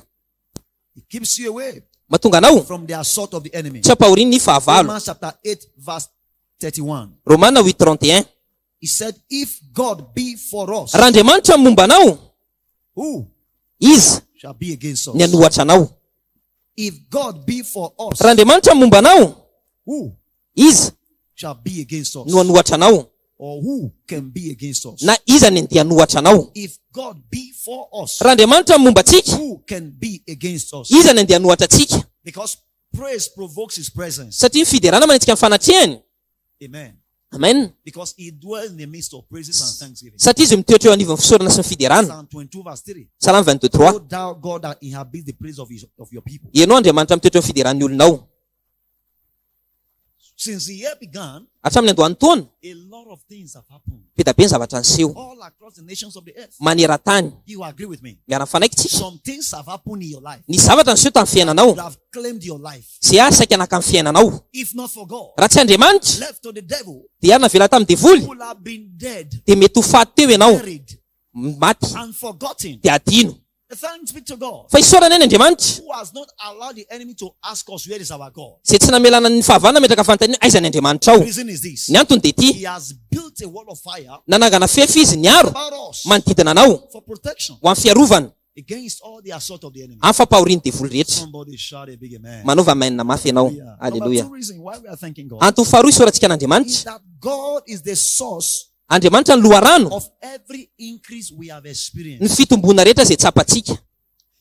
It keeps you away Mahatonga anao from the assault of the enemy. tsy hampahorian'ny fahavalo. Romans chapter 8 verse 31. Romana 8 31. He said, if God be for us, Raha Andriamanitra no momba anao, who iza shall be against us? ny hanohatra anao? If God be for us, Raha Andriamanitra no momba anao, who iza shall be against us? no hanohatra anao? Or who can be against us? Na iza ny andeha hanohatra anao? If God be for us, Raha Andriamanitra no momba antsika, who can be against us? iza ny andeha hanohatra antsika? Because praise provokes his presence. Satria ny fiderana manetsika ny fanatrehany. Amen. Amen. Because he dwells in the midst of praises and thanksgiving. Satria izy mitoetra eo anivon'ny fisaorana sy ny fiderana. Psalm 22 verse 3. Salamo 22 3. O thou God that inhabits the praise of, his, of your people. Ianao Andriamanitra mitoetra eo amin'ny fideran'ny olonao. Since the year began, Hatramin'ny andohan'ny taona, a lot of things have happened. be dia be ny zavatra niseho. All across the nations of the earth. Maneran-tany. You agree with me? Miara-mifanaiky tsika. Some things have happened in your life. Nisy zavatra niseho tamin'ny fiainanao. That have claimed your life. Izay ary saika naka ny fiainanao. If not for God, Raha tsy Andriamanitra, left to the devil, dia ary navela tamin'ny devoly, you would have been dead, dia mety ho faty teo ianao, buried, maty, and forgotten. dia adino. Thanks be to God, Fa isaorana eny Andriamanitra, who has not allowed the enemy to ask us where is our God. izay tsy namelana ny fahavalona hametraka fanontaniana hoe aiza ny Andriamanitrao. The reason is this. Ny antony dia ity, He has built a wall of fire nanangana fefy izy niaro about us manodidina anao for protection ho amin'ny fiarovana against all the assault of the enemy. amin'ny fampahorian'ny devoly rehetra. Somebody shout a big amen. Manaova amen mafy ianao. Hallelujah. Number Aleloia. two reason why we are thanking God Antony faharoa isaorantsika is an'Andriamanitra, that God is the source Andriamanitra no loharano of every increase we have ny experienced. fitomboana rehetra izay tsapantsika.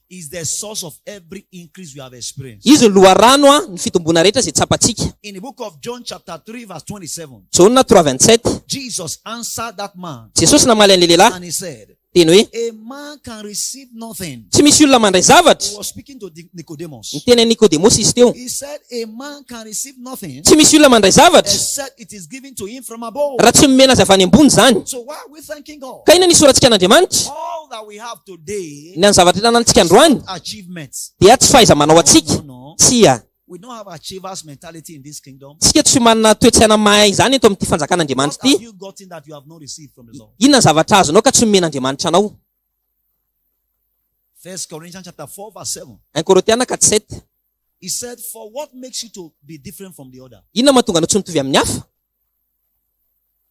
Is the source of every increase we have experienced. Izy no loharano a ny fitomboana rehetra izay tsapantsika. In the book of John chapter 3 verse 27, Jaona 3 27. Jesus answered that man Jesosy namaly an'ilay lehilahy and he said, teny hoe, A man can receive nothing. Tsy misy olona mandray zavatra. He was speaking to Nicodemus. Niteny an'i Nikodemosy izy teo. He said, A man can receive nothing Tsy misy olona mandray zavatra except it is given to him from above. raha tsy nomena azy avy any ambony izany. So why are we thanking God? Ka inona ny isaorantsika an'Andriamanitra? All that we have today Ny an'ny zavatra ananantsika androany achievements. dia tsy fahaiza-manao antsika. No, no. Tsia. We don't have achievers mentality in this kingdom. Tsika tsy manana toe-tsaina mahay izany eto amin'ity fanjakan'Andriamanitra What have ity. you gotten that you have not received from the Lord? Inona ny zavatra azonao ka tsy nomen'Andriamanitra anao? First Corinthians chapter 4 verse 7. 1 Korintiana 4 7. He said, For what makes you to be different from the other? Inona mahatonga anao tsy mitovy amin'ny hafa?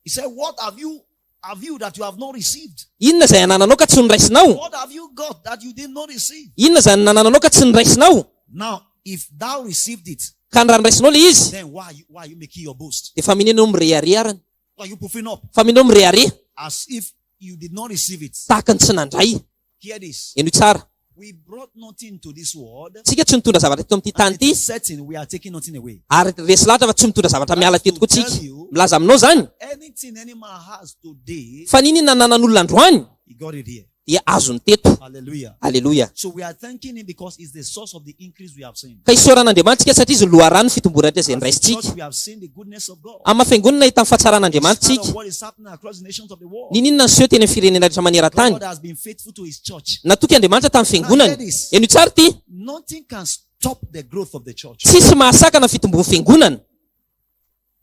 He said, What have you have you that you have not received? Inona izay anananao ka tsy noraisinao? What have you got that you did not receive? Inona izay nanananao ka tsy noraisinao? Now, if thou received it, Ka ny raha noraisinao ilay izy, then why are you, why are you making your boast? dia fa minena ianao mirehareha arany. Why are you puffing up? Fa minena ianao mirehareha As if you did not receive it. tahaka ny tsy nandray. Hear this. Henoy tsara. We brought nothing to this world. Tsika tsy nitondra zavatra teto amin'ity tany And it ity. is certain we are taking nothing away. Ary resy lahatra fa tsy mitondra zavatra miala teto koa tsika. Milaza aminao izany Anything any man has today, fa n'inona nananan'olona androany he got it here. dia azony teto. Hallelujah. Aleloia. So we are thanking him because he's the source of the increase we have seen. Ka isaorana Andriamanitra tsika satria izy no loharano fitomboana rehetra izay As a noraisintsika. church, we have seen the goodness of God. Amin'ny maha fiangonana hita ny fahatsaran'Andriamanitra In spite tsika. of what is happening across the nations of the world, N'inon'inona niseho teny amin'ny firenena rehetra maneran-tany. God has been faithful to his church. Natoky Andriamanitra tamin'ny fiangonany. Now hear this. Henoy tsara ity. Nothing can stop the growth of the church. Tsisy mahasakana ny fitombon'ny fiangonana.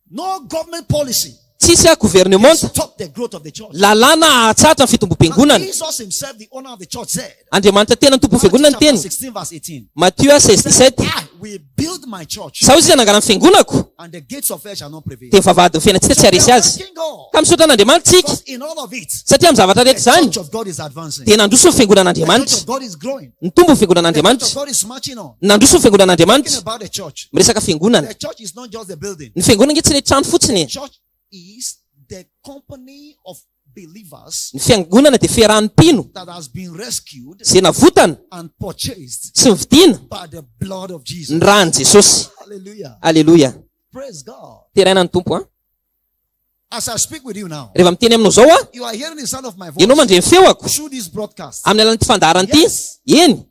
No government policy Tsisy a governemanta. stop the growth of the church. Lalàna hahatsahatra ny fitombom-piangonana. And Jesus himself, the owner of the church, said, Andriamanitra tena ny tompon'ny fiangonana Matthew niteny. chapter 16 verse 18. Matio 16 17. I will build my church, Izaho izy hanangana ny fiangonako, and the gates of hell shall not prevail. dia ny vavahadin'ny fiainantsika tsy haharesy So we are azy. thanking God Ka misaotra an'Andriamanitra isika, because in all of it, satria amin'ny zavatra the rehetra izany, church of God is advancing. dia nandroso ny The church fiangonan'Andriamanitra. of God is growing. Nitombo ny The church of fiangonan'Andriamanitra. God is marching on. Nandroso ny fiangonan'Andriamanitra. Talking about the church. Miresaka fiangonana. The church is not just the building. Ny fiangonana ange tsy ilay trano fotsiny e. The church is the company of believers Ny fiangonana dia fiarahan'ny mpino that has been rescued izay navotana and purchased sy novidiana by the blood of Jesus. ny ràn'i Jesosy. Hallelujah. Aleloia. Praise God. Teraina ny Tompo a. As I speak with you now, Rehefa miteny aminao zao aho, you are hearing the sound of my voice ianao mandre ny feoako through this broadcast. amin'ny alalan'ity fandaharana ity. Yes. Eny,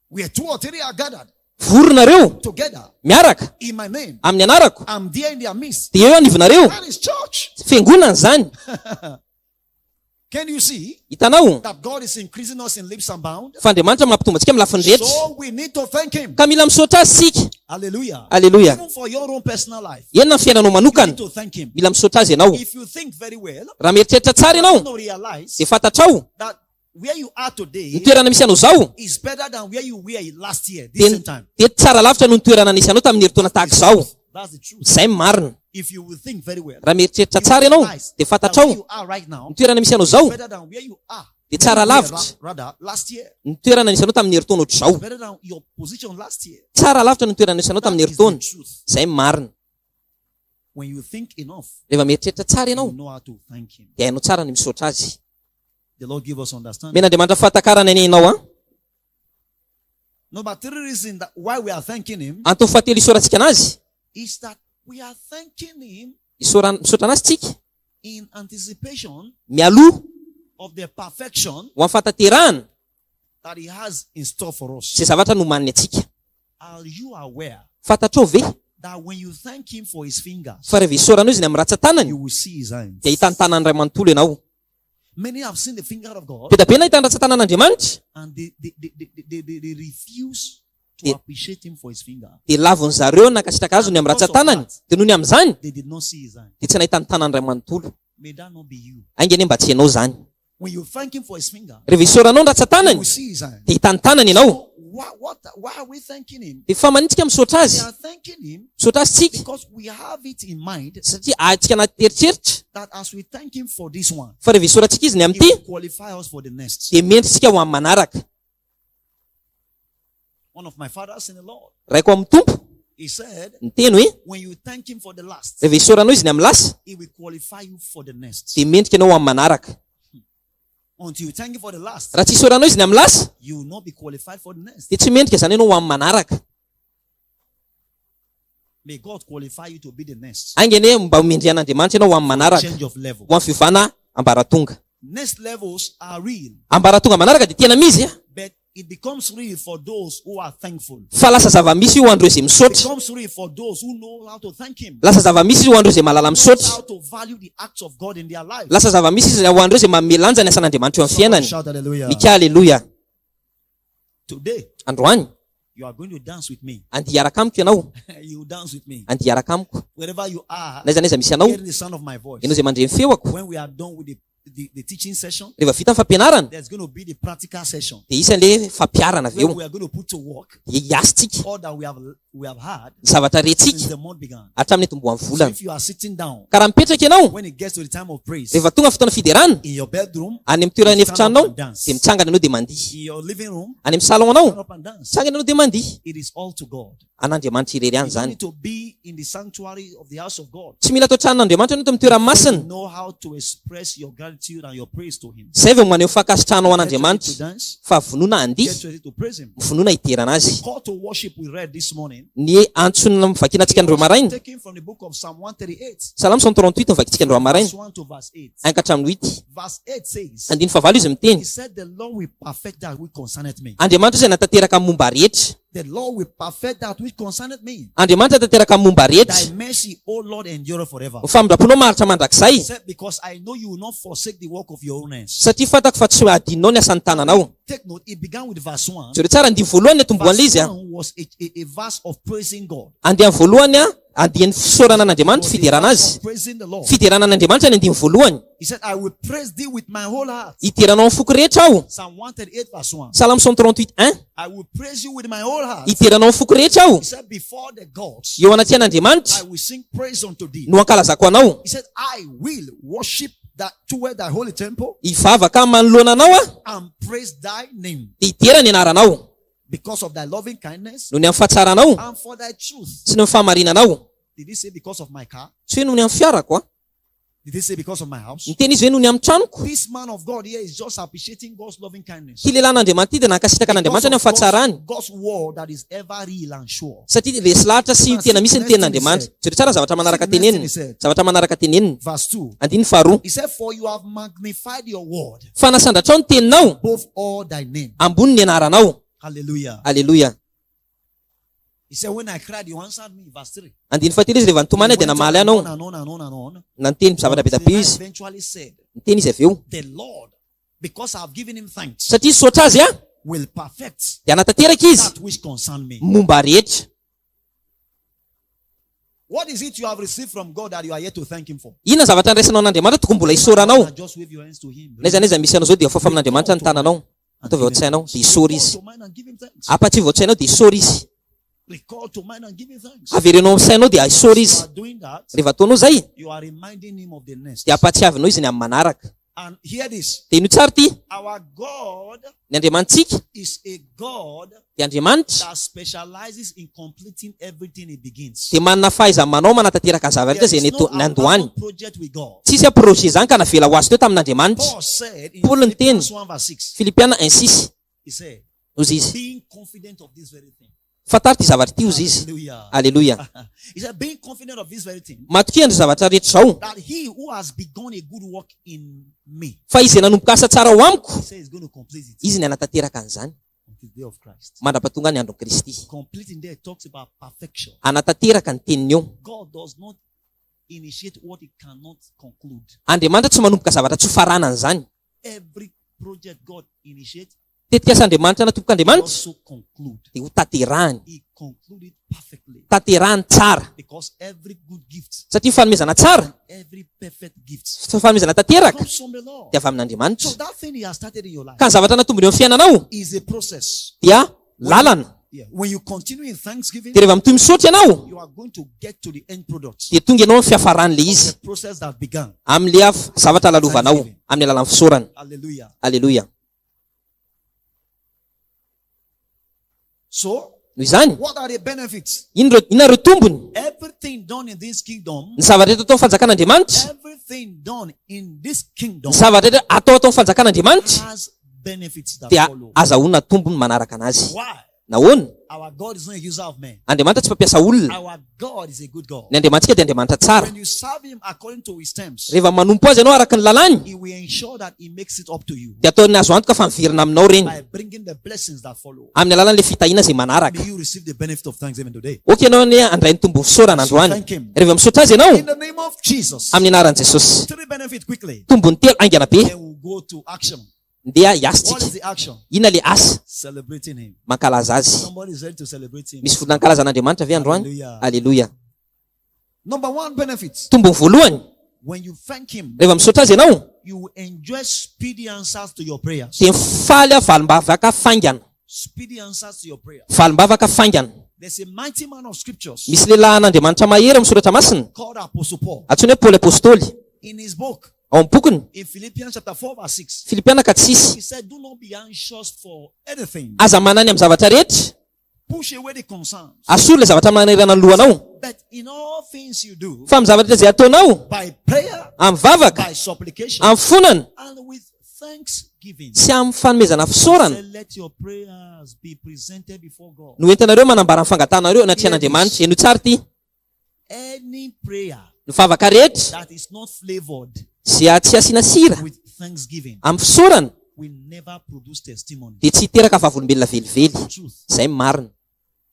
Where two or three are gathered vory nareo together miaraka in my name, amin'ny anarako, I'm there in their midst. dia eo anivonareo. That is church. Fiangonana izany. Can you see Hitanao that God is increasing us in leaps and bounds? fa Andriamanitra mampitombo antsika amin'ny lafiny rehetra. So we need to thank Him. Ka mila misaotra azy isika. Hallelujah. Aleloia. Even for your own personal life, Eny na ny fiainanao you manokana, need to thank Him. mila misaotra azy ianao. If you think very well, Raha mieritreritra tsara you ianao, will realize dia fantatrao that where you are today ny toerana misy anao izao is better than where you were last year, this dia same time. dia tsara lavitra noho ny toerana nisy anao tamin'ny herintaona tahaka izao. That's the truth. Izay no marina. If you will think very well, Raha mieritreritra you tsara will ianao, realize dia that fantatrao where you are right now ny toerana misy anao izao is better than where you are. dia tsara You were lavitra rather last year. ny toerana nisy anao tamin'ny herintaona ohatr'izao. Better than your position last year. Tsara lavitra ny toerana nisy anao That tamin'ny is the herintaona. truth. Izay no marina. When you think enough, Rehefa mieritreritra tsara you ianao, know how to thank Him. dia hainao tsara ny misaotra azy. The Lord give us understanding. Omen'Andriamanitra fahatakarana anie ianao an. Number three reason that why we are thanking Him Antony fahatelo isaorantsika anazy, is that we are thanking Him isaoran- misaotra anazy tsika in anticipation mialoha of the perfection ho amin'ny fahatanterahana that He has in store for us. izay zavatra nomaniny antsika. Are you aware Fantatrao ve that when you thank Him for His fingers, fa rehefa isaoranao izy ny amin'ny ratsan-tanany you will see His hands? dia hita ny tanany iray manontolo ianao. Many have seen the finger of God Be dia be nahita ny ratsan-tanan'Andriamanitra and they refuse to They- appreciate Him for His finger. dia lavon'ny zareo nankasitraka azy ny amin'ny ratsan-tanany dia noho ny amin'izany They did not see His hand. dia tsy nahita ny tanany iray manontolo. May that not be you. Ainga anie mba tsy ianao izany. When you thank Him for His finger, Rehefa isaoranao ny you ratsan-tanany will see His hand. dia hita ny tanany ianao. Why are we thanking Him? Dia fa manintsika misaotra We azy. are thanking Him Misaotra azy tsika because we have it in mind satria atsika anaty eritreritra that as we thank Him for this one, fa rehefa isaorantsika izy ny He amin'ity will qualify us for the next. dia mendrika isika ho amin'ny manaraka. One of my fathers in the Lord, Raiko amin'ny Tompo he said, niteny hoe when you thank Him for the last, rehefa isaoranao izy ny amin'ny lasa He will qualify you for the next. dia mendrika ianao ho amin'ny manaraka. Until you thank Him for the last, Raha tsy isaoranao izy ny amin'ny lasa you will not be qualified for the next. dia tsy mendrika izany ianao ho amin'ny manaraka. May God qualify you to be the next. Ainga anie mba ho mendrihan'Andriamanitra ianao ho amin'ny manaraka, Change of level. ho amin'ny fiovana ambaratonga. Next levels are real, Ambaratonga manaraka dia tena misy a. but it becomes real for those who are thankful. Fa lasa zava-misy io ho an'ireo izay It misaotra. becomes real for those who know how to thank Him. Lasa zava-misy izy ho an'ireo izay mahalala Knows misaotra. how to value the acts of God in their life. Lasa zava-misy izy ho an'ireo izay manome lanja ny asan'Andriamanitra eo amin'ny Somebody fiainany. shout hallelujah. Mika aleloia. Today, Androany, you are going to dance with me. andeha hiaraka amiko ianao. You dance with me. Andeha hiaraka amiko. Wherever you are, Na aiza na aiza misy anao, hearing the sound of my voice. ianao izay mandre ny feoako. When we are done with the teaching session, Rehefa vita ny fampianarana, there's going to be the practical session dia isan'ilay fampiharana avy where eo. we are going to put to work Dia hiasintsika all that we have had ny zavatra since rentsika the month began. hatramin'ny nitomboan'ny So volana. if you are sitting down, Ka raha mipetraka ianao, when it gets to the time of praise, rehefa tonga fotoana fiderana, in your bedroom, any amin'ny toeran'ny you stand up efitranonao, and dance. dia mitsangana ianao dia mandihy. In your living room, Any amin'ny salon anao, stand up and dance. mitsangana ianao dia mandihy. It is all to God. An'Andriamanitra irery ihany You don't izany. need to be in the sanctuary of the house of God. Tsy mila atao tranon'Andriamanitra ianao eto amin'ny toerany You masina. know how to express your gratitude and your praise to Him. Izay vao maneho fankasitrahanao Get ready to an'Andriamanitra. dance. Fa vonona handihy, Get ready to praise Him. vonona hiderana azy. Call to worship we read this morning. Ny antsonina mivakinantsika andro maraina, Taken from the book of Psalm 138, Salamo 138 mivakintsika andro maraina, verse 1 to verse 8. any ka hatramin'ny 8. Verse 8 says, Andininy fahavalo izy miteny, He said, The Lord will perfect that which concerneth me. Andriamanitra izay natanteraka amin'ny momba rehetra. The Lord will perfect that which concerneth me. Andriamanitra tanteraka amin'ny momba rehetra. Thy mercy, O Lord, endureth forever. Ny famindram-ponao maharitra mandrakizay. He said, Because I know you will not forsake the work of your own hands. Satria fantako fa tsy hadinonao ny asan'ny tananao. Take note, it began with verse 1. Jereo tsara andiany voalohany ny atombohan'ilay Verse izy a. 1 was a verse of praising God. Andiany voalohany a, andiany fisaorana an'Andriamanitra, Was a fiderana verse azy. of praising the Lord. Fiderana an'Andriamanitra ny andiany voalohany. He said, I will praise thee with my whole heart. Hideranao amin'ny foko rehetra aho. Psalm 138, verse 1. Salamo 138, 1. I will praise you with my whole heart. Hideranao amin'ny foko rehetra aho. He said, Before the gods, Eo anatrehan'Andriamanitra I will sing praise unto thee. no ankalazako anao. He said, I will worship that toward thy holy temple Hivavaka manoloana anao aho, and praise thy name dia hidera ny anaranao. because of thy loving kindness Noho ny amin'ny fahatsaranao and for thy truth. sy ny amin'ny fahamarinanao. Did he say because of my car? Tsy hoe noho ny amin'ny fiarako a. Did he say because of my house? Niteny izy hoe noho ny amin'ny tranoko. This man of God here is just appreciating God's loving kindness. Ity lehilahin'Andriamanitra ity dia nankasitraka Because an'Andriamanitra ny of amin'ny fahatsarany. God's, God's word that is ever real and sure. Satria resy lahatra sy Now, tena see misy the ny next thing he tenin'Andriamanitra. said. Jereo tsara ny zavatra See manaraka the next thing teneniny. he said. Zavatra manaraka teneniny. Verse 2. Andininy faharoa. He said, For you have magnified your word Fa nasandratrao ny teninao above all thy name. ambony ny anaranao. Hallelujah. Aleloia. He said, When I cried, you answered me. Verse 3. Andininy fahatelo izy rehefa nitomany He aho dia went namaly on anao. and on and on and on. Na niteny zavatra be dia Until be I izy. eventually said, Niteny izy avy eo. The Lord, because I have given him thanks, Satria nisaotra azy aho will perfect dia hanatanteraka izy that which concern me. momba rehetra. What is it you have received from God that you are yet to thank him for? Inona ny zavatra niraisanao an'Andriamanitra tokony mbola hisaoranao? Now just wave your hands to him. Na aiza na aiza misy anao izao dia afafa amin'Andriamanitra ny tananao. And Ataovy ao give him an-tsainao thanks. dia isaory Recall izy. to mind and give him thanks. Ampatsivo ao an-tsainao dia isaory izy. Recall to mind and give him thanks. Avereno ao amin'ny sainao dia isaory As izy. you are doing that, Rehefa ataonao izay you are reminding him of the next. dia ampatsiavinao izy ny amin'ny manaraka. And hear this. Dia henoy tsara ity. Our God Ny Andriamanitsika is a God dia Andriamanitra that specializes in completing everything he begins. dia manana fahaiza-manao manatanteraka ny zavatra There rehetra izay is no neto- nandohany. abandoned project with God. Tsisy a projet izany ka navela ho azy teo tamin'Andriamanitra. Paul said in Paul niteny. Philippians 1 verse 6, Filipiana 1:6 he said, hozy izy. being confident of this very thing. Fantaro ity zavatra ity hozy izy. Hallelujah. Aleloia. He said, being confident of this very thing, Matokia an'izao zavatra rehetra izao that he who has begun a good work in me, fa izy nanomboka asa tsara ho amiko, he said he's going to complete it izy ny hanatanteraka an'izany until the day of Christ. mandra-pahatonga ny andron'i Kristy. Completing there talks about perfection. Hanatanteraka ny teniny eo. God does not initiate what he cannot conclude. Andriamanitra tsy manomboka zavatra tsy ho faranany izany. Every project God initiates, Tetikas'Andriamanitra natombok'Andriamanitra also conclude. dia ho tanterahany. He concluded perfectly. Tanterahany tsara. Because every good gift, Satria fanomezana tsara, every perfect gift fanomezana tanteraka comes from the Lord. dia avy amin'Andriamanitra. So that thing he has started in your life Ka ny zavatra natombony eo amin'ny fiainanao is a process. dia lalana. Yeah. When you continue in thanksgiving, Dia rehefa mitohy misaotra ianao you are going to get to the end product dia tonga ianao amin'ny fiafaran'ilay of izy the process that began. amin'ilay zavatra lalovanao amin'ny alalan'ny fisaorana. Hallelujah. Aleloia. So, Noho izany, what are the benefits? inona ireo- inona ireo tombony? Everything done in this kingdom, Ny zavatra rehetra atao amin'ny fanjakan'Andriamanitra, everything done in this kingdom ny zavatra rehetra atao atao amin'ny fanjakan'Andriamanitra has benefits that dia follow. azahoana tombony manaraka anazy. Why? Nahoana? Our God is not a user of men. Andriamanitra tsy mpampiasa olona. Our God is a good God. Ny Andriamanitsika dia Andriamanitra tsara. When you serve Him according to His terms, Rehefa manompo azy ianao araka ny lalàny, He will ensure that He makes it up to you dia ataony azo antoka fa miverina aminao ireny by bringing the blessings that follow. amin'ny alalan'ilay fitahiana izay manaraka. May you receive the benefit of thanksgiving today. Ok ianao anie handray ny tombony fisaorana androany. Thank him. Rehefa misaotra azy ianao In the name of Jesus. amin'ny anaran'i Jesosy. Three benefits quickly. Tombony telo haingana be. Then we'll go to action. Ndeha hiasa What is tsika. the action? Inona le asa? Celebrating Him. Mankalaza azy. Somebody is ready to celebrate Him. Misy vonona hankalaza an'Andriamanitra ve androany? Hallelujah. Aleloia. Number one benefit. Tombony voalohany, When you thank Him, rehefa misaotra azy ianao, you will enjoy speedy answers to your prayers. dia mifaly aho valim-bavaka faingana. Speedy answers to your prayers. Valim-bavaka faingana. There's a mighty man of scriptures Misy lehilahin'Andriamanitra mahery amin'ny soratra masina, called Apostle Paul. antsoina hoe Paoly Apostoly. In his book, Ao amin'ny bokiny, in Philippians chapter 4, verse 6, Filipiana ka tsisy. he said, Do not be anxious for anything. Aza manany amin'ny zavatra rehetra. Push away the concerns. Asory ilay zavatra manerana ny lohanao. But in all things you do, Fa amin'ny zavatra izay ataonao, by prayer, amin'ny vavaka, by supplication, amin'ny fonana, and with thanksgiving, sy amin'ny fanomezana fisaorana, say, let your prayers be presented before God. no entinareo manambara ny fangatahanareo anatrehan'Andriamanitra. Henoy tsara ity. Any prayer Ny vavaka rehetra that is not flavored izay tsy asiana sira with thanksgiving amin'ny fisaorana will never produce testimony. dia tsy hiteraka vavolombelona velively. Truth. Izay ny marina.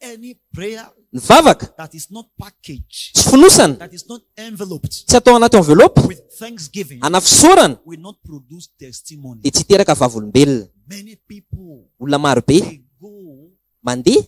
Any prayer Ny vavaka that is not packaged, tsy fonosana, that is not enveloped tsy atao anaty enveloppe, with thanksgiving ana fisaorana will not produce testimony. dia tsy hiteraka vavolombelona. Many people Olona marobe they go mandeha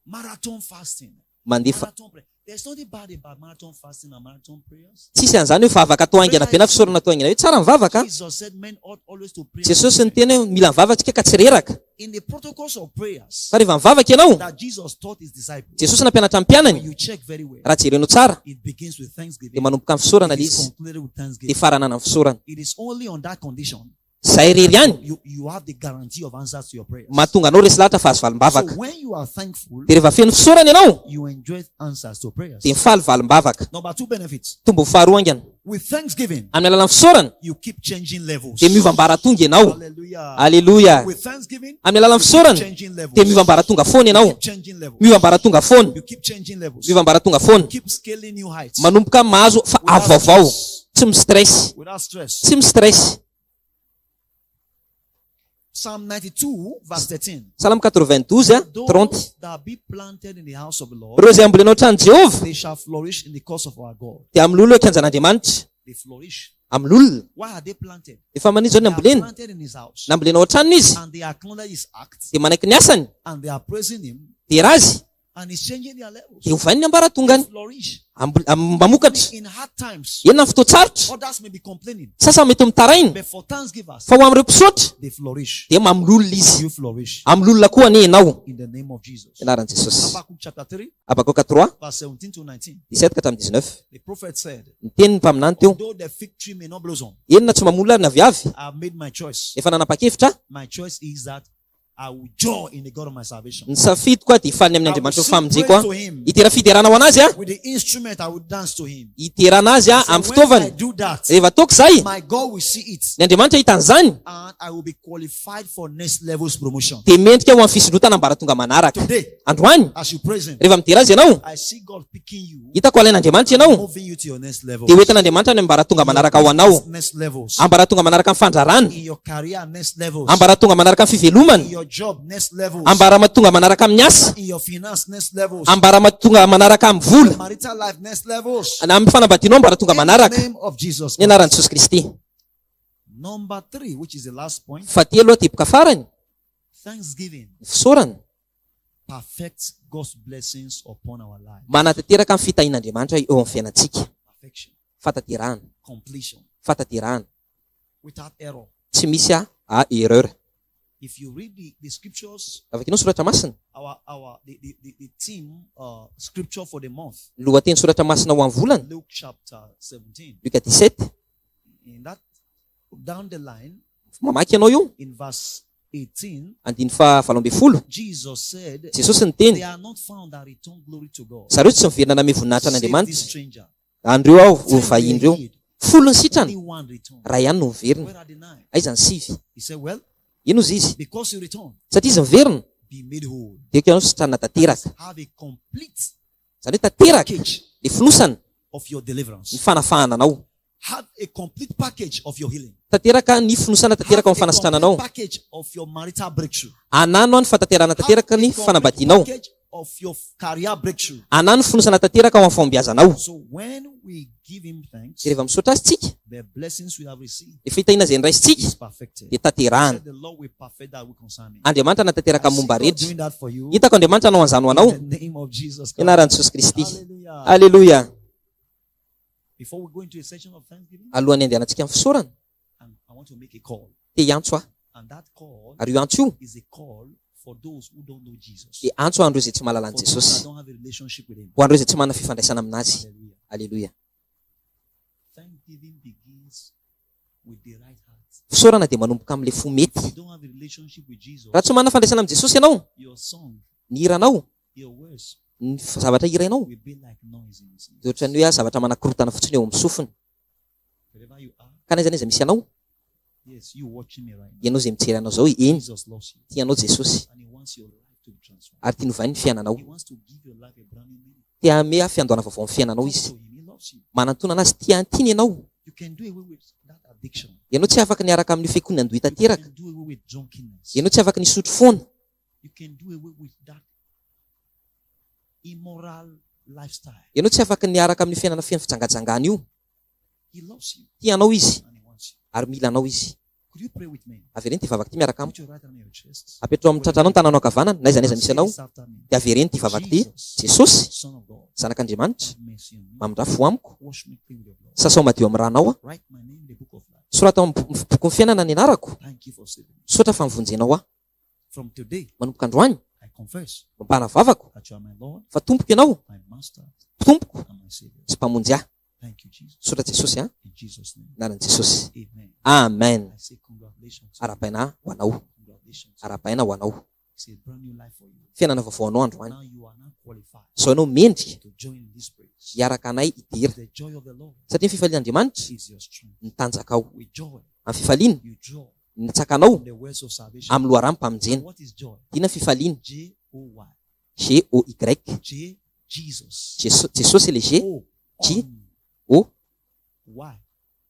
marathon fasting, mandeha fa marathon prayer. There's nothing bad about marathon fasting and marathon prayers. tsisy an'izany hoe vavaka atao haingana be na fisaorana atao haingana be. Tsara ny vavaka. Jesus said men ought always to pray. Jesosy niteny hoe mila mivavaka tsika ka tsy reraka. In the protocols of prayers Fa rehefa mivavaka ianao, that Jesus taught his disciples, Jesosy nampianatra ny mpianany, you check very well. raha jerenao tsara, It begins with dia thanksgiving. manomboka amin'ny fisaorana It ilay is izy, concluded with dia thanksgiving. faranana amin'ny fisaorana. It is only on that condition Izay irery ihany You, you have the guarantee of answers to your prayers. mahatonga anao resy lahatra fa azo So valim-bavaka. when you are thankful, Dia rehefa feno fisaorana ianao, you enjoy answers to prayers. dia mifaly valim-bavaka. Number two benefits. Tombony faharoa haingana. With thanksgiving, Amin'ny alalan'ny fisaorana, you keep changing levels. dia miova ambaratonga ianao. Hallelujah. Aleloia. With thanksgiving, Amin'ny alalan'ny you keep fisaorana, changing levels. dia miova ambaratonga foana You ianao. keep changing levels. Miova ambaratonga foana. You keep changing levels. Miova ambaratonga foana. You keep scaling new heights. Manomboka mahazo fa avo Without vaovao. stress. Tsy mi-stress. Without stress. Tsy mi-stress. Psalm 92, verse 13. Salamo 92, a, Those 30. that be planted in the house of the Lord, Ireo izay ambolenao an-tranon'i Jehovah, they shall flourish in the course of our God. dia amin'ny lolo eo an-kianjan'Andriamanitra. They flourish. Amin'ny lolona. Why are they planted? Efa manino izao ny They are ambolena. planted in his house. Nambolena ao an-tranony izy, And they acknowledge his act. dia manaiky ny asany, And they are praising him. dera azy, And he's changing their levels. dia ovainy ny ambaratongany. They flourish. Mamokatra. In hard times, Enina ny fotoan-tsarotra. others may be complaining. Sasany mety mitaraina. But for thanksgivers, Fa ho amin'ireo mpisaotra, they flourish. dia mamololona izy. You flourish. Amololona koa anie ianao. In the name of Jesus. Anaran'i Jesosy. Habakkuk chapter 3, Habakoka 3, verse 17 to 19. 17 ka hatramin'ny 19. The prophet said, Niteny ny mpaminany teo. Though the fig tree may not blossom, Enina tsy mamolona ary ny aviavy. I have made my choice. Efa nanapa-kevitra aho. My choice is that I will joy in the God of my salvation. Ny safidiko aho dia hifaly amin'ny I will Andriamanitra ho sing famonjeko praise aho. to him. Hidera fiderana ho an'azy aho. With the instrument, I will dance to him. Hiderana azy aho So amin'ny when fitaovany. I do that, Rehefa ataoko izay, my God will see it. ny Andriamanitra hita an'izany, And I will be qualified for next level's promotion. dia mendrika ho amin'ny fisondrotana ambaratonga manaraka. Today, Androany, as you praise him, rehefa midera azy ianao, I see God picking you, hitako alain'Andriamanitra ianao, moving you to your next level. dia hoentin'Andriamanitra any ambaratonga manaraka ho anao. Next levels. Ambaratonga manaraka ny fandrarana. In your career, next levels. Ambaratonga manaraka ny fivelomana. In your job, next levels. Ambaratonga manaraka amin'ny asa. In your finance, next levels. Ambaratonga manaraka amin'ny vola. Your marital life, next levels. Na amin'ny fanambadianao ambaratonga In the manaraka. name of Jesus Ny anaran'i Jesosy Kristy. Number 3, which is the last point. Fahatelo, teboka farany. Thanksgiving. Ny fisaorana. Perfects God's blessings upon our life. Manatanteraka ny fitahian'Andriamanitra eo amin'ny fiainantsika. Perfection. Fahatanterahana. Completion. Fahatanterahana. Without error. Tsy misy a erreur. If you read the scriptures, Raha vakinao ny soratra masina. our the theme scripture for the month. Ny lohateny soratra masina ho an'ny volana. Luke chapter 17. Luka 17. In that down the line, Mamaky ianao io. In verse 18, Andininy faha 18. Jesus said, Jesosy niteny. They are not found that return glory to God. Zareo tsy miverina nanome voninahitra Save an'Andriamanitra. this stranger. Andreo aho, ho Ten vahiny were ireo. healed. Folo ny sitrana. Only one returned. Ray ihany no miverina. Where are the nine? Aiza ny sivy? He said, well, Ino izy izy? because you return, Satria izy miverina, be made whole. dia ianao sitranina tanteraka. Have a complete Izany hoe tanteraka package le fonosana of your deliverance. ny fanafahana anao. Have a complete package of your healing. Tanteraka ny fonosana tanteraka Have amin'ny a fanasitrananao. complete package of your marital breakthrough. Anano ny fahatanterahana Have tanteraka a ny complete fanambadianao. package of your career breakthrough. Anano ny fonosana tanteraka ho amin'ny fahombiazanao. So when we give him thanks, Dia rehefa misaotra azy tsika, the blessings we have received ny fitahiana izay niraisintsika is perfected. dia tanterahana. The Lord will perfect that which concern me. Andriamanitra natanteraka I see momba God rehetra. doing that for you. Hitako Andriamanitra hanao an'izany ho anao. In the name of Jesus Christ. Ny anaran'i Jesosy Kristy. Hallelujah. Alléluia. Before we go into a session of thanksgiving, Alohan'ny andehanantsika amin'ny fisaorana, and I want to make a call. te hiantso aho. And that call Ary io antso io is a call for those who don't know Jesus. dia antso ho an'ireo izay tsy mahalala an'i For those that Jesosy. don't have a relationship with him. Ho an'ireo izay tsy manana fifandraisana aminazy. Hallelujah. Alléluia. Thanksgiving begins with the right heart. Fisaorana dia manomboka amin'ilay fo mety. If you don't have a relationship with Jesus, Raha tsy manana fandraisana amin'i Jesosy ianao, your song, ny hiranao, your words ny zavatra hirainao, will be like noise in his ears. dia ohatran'ny hoe zavatra manakorontana fotsiny eo amin'ny sofiny. Wherever you are, Ka n'aiza n'aiza misy anao, yes, you watching me right now. ianao izay mijery anao izao, eny, Jesus loves you. tianao Jesosy. And he wants your life to be transformed. Ary tiany hovainy ny fiainanao. He wants to give your life a brand new meaning. Te hanome ahy fiandohana vaovao amin'ny fiainanao Talk izy. to him. He loves you. Manantona anazy, tiany ianao. You can do away with that addiction. Ianao tsy afaka niaraka amin'io fekon'ny andoha You tanteraka. can do away with drunkenness. Ianao tsy afaka nisotro foana. You can do away with that immoral lifestyle. Ianao tsy afaka niaraka amin'io fiainana feno fijangajangana io. He loves you. Tianao izy. And he wants you. Ary mila anao izy. Could you pray with me? Avereno ity vavaka ity miaraka amiko. Put your right hand on your chest. Apetraho amin'ny tratranao ny tananao ankavanana, na aiza na aiza And misy say anao. this after me. Dia avereno ity vavaka ity. Jesus, Jesosy, Son of God, Zanak'Andriamanitra, have mercy on me. mamindra fo amiko. Wash me clean with your blood. Sasao madio amin'ny ranao aho. Write my name in the book of life. Sorato amin'ny bokin'ny fiainana ny anarako. Thank you for saving me. Misaotra fa nivonjenao aho. From today, Manomboka androany, I confess mampana vavako that you are my Lord, fa tompoko ianao, my Master, tompoko and my Savior. sy mpamonjy ahy. Thank you, Jesus. Misaotra Jesosy a. In Jesus' name. Anaran'i Jesosy. Amen. Amen. I say congratulations. to you. Arahabaina ho anao. Congratulations. Arahabaina ho anao. It's a brand new life for you. Fiainana vaovao anao androany. Now you are now qualified Izao ianao mendrika to join in this praise. hiaraka anay hidera. The joy of the Lord Satria ny fifalian'Andriamanitra is your strength. ny tanjakao. With joy, Amin'ny fifaliana, you draw ny tsakanao from the wells of salvation. amin'ny loharanom-pamonjena. What is joy? Inona ny fifaliana? J O Y. G O Y. J Jesus. Jeso- Jesosy ilay G, O J on O Y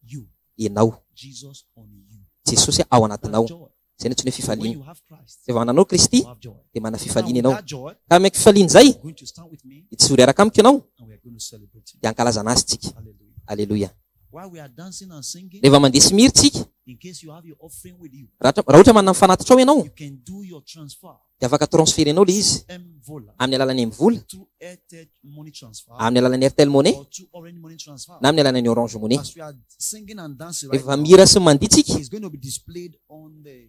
you. ianao. Jesus on you. Jesosy ao That's anatinao. joy. Izay no antsoina hoe When fifaliana. you have Christ, Rehefa mananao Kristy you have joy. dia manana Now fifaliana with ianao. that joy, Ka amin'ny fifaliana izay, you're going to stand with me hijoro hiaraka amiko ianao and we are going to celebrate him. dia hankalazana azy tsika. Hallelujah. Aleloia. While we are dancing and singing, Rehefa mandeha sy mihira tsika, in case you have your offering with you, raha ohatra raha ohatra manana ny fanatitrao ianao, you can do your transfer dia afaka transférenao ilay izy M Vola amin'ny alalan'ny M-Vola, through Airtel money transfer amin'ny alalan'ny Airtel Money or through Orange money transfer. na amin'ny alalan'ny Orange Money. As we are singing and dancing right Rehefa now, mihira sy mandihy tsika, it's going to be displayed on the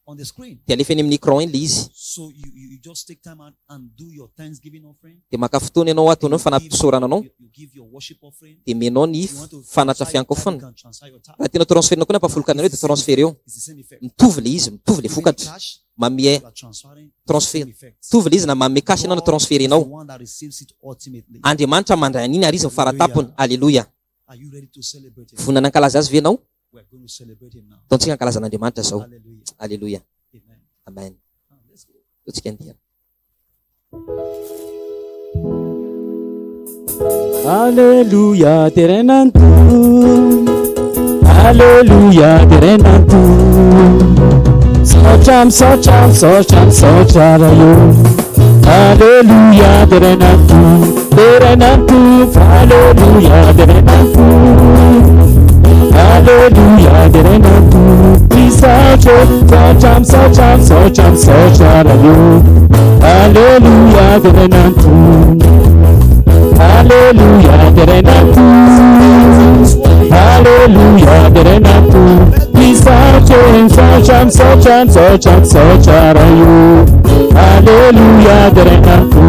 on the screen. dia alefa eny amin'ny écran eny ilay izy. So you, you, you just take time out and do your thanksgiving offering. Dia maka fotoana ianao ataonao ny You give, fanampisorana anao, you give your worship offering. dia omenao ny If you want to fanatra transfer your tithe, you fiankofana. can transfer your tithe. Raha tianao transférenao koa ny ampahafolon-kanareo dia It's the same transféreo. effect. It's the same effect. Mitovy ilay izy, mitovy ilay Giving vokatra. cash, Manome you are transferring the transfert. same effect. Mitovy ilay izy na manome cash ianao na God is the transférenao. one that receives it ultimately. Andriamanitra mandray an'iny ary izy ny faratapony. Hallelujah. Aleloia. Are you ready to celebrate him? Vonona hankalaza azy ve ianao? We are going to celebrate him now. Ataontsika hankalaza an'Andriamanitra izao. Hallelujah. Aleloia. Amen. Amen. Now, let's go. Ataontsika andiana. Alléluia, deraina ny Tompo. Alléluia, deraina ny Tompo. Misaotra, misaotra, misaotra, misaotra Ray ô. Alléluia, deraina ny Tompo. Deraina ny Tompo. Alléluia, deraina ny Tompo. Alléluia, deraina ny Tompo. Misaotra, misaotra, misaotra, misaotra, misaotra Ray ô. Alléluia, deraina ny Tompo. Alléluia, deraina ny Tompo. Alléluia, deraina ny Tompo. Misaotra, misaotra, misaotra, misaotra, misaotra Ray ô. Alléluia, deraina ny Tompo.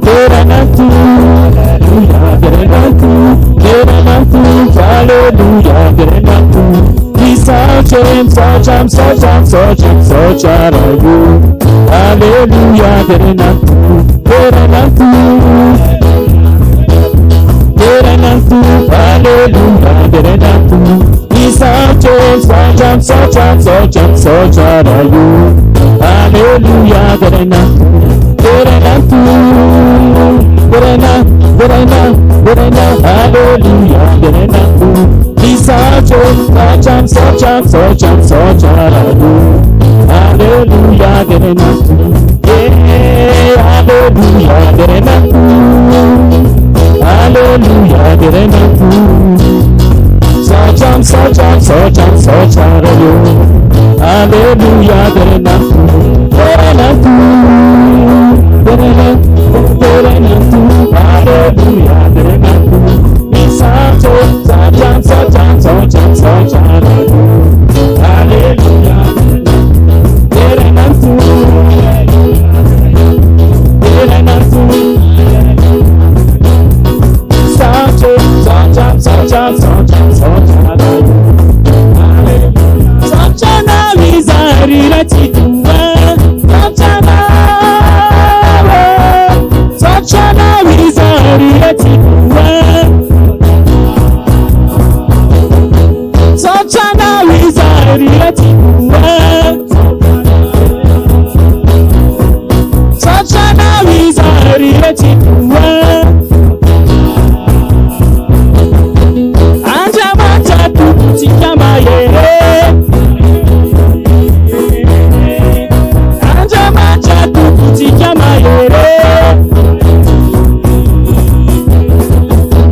Deraina ny Tompo. Alléluia, deraina ny Tompo. Deraina ny Tompo. Alléluia, deraina ny Tompo. Misaotra, misaotra, misaotra, misaotra, misaotra Ray ô. Alléluia, deraina ny Tompo. Deraina ny Tompo. Deraina ny Tompo. Alléluia, deraina ny Tompo. Misaotra, misaotra, misaotra, misaotra, misaotra Ray ô. Alléluia, deraina ny Tompo. Deraina ny Tompo. Deraina, deraina, deraina. Alléluia, deraina ny Tompo. Misaotra, misaotra, misaotra, misaotra, misaotra Ray ô. Alléluia, deraina ny Tompo. Eh, Alléluia, deraina ny Tompo. Alléluia, deraina ny Tompo. Misaotra, misaotra, misaotra, misaotra Ray ô. Alléluia, deraina ny Tompo. Deraina ny Tompo. Deraina, deraina ny Tompo. Alléluia, deraina ny Tompo. Misaotra, misaotra, misaotra, misaotra, misaotra Ray ô. Alléluia, deraina ny Tompo. Deraina ny Tompo. Misaotra, misaotra, misaotra, misaotra, misaotra Ray ô. Misaotra anao izahay ry Ray Tsitoha. Misaotra anao, misaotra anao izahay ry Ray Tsitoha. Misaotra anao izahay ry Ray Tsitoha. Misaotra anao izahay ry Ray Tsitoha. Andriamanitra Tompontsika mahery. Andriamanitra Tompontsika mahery.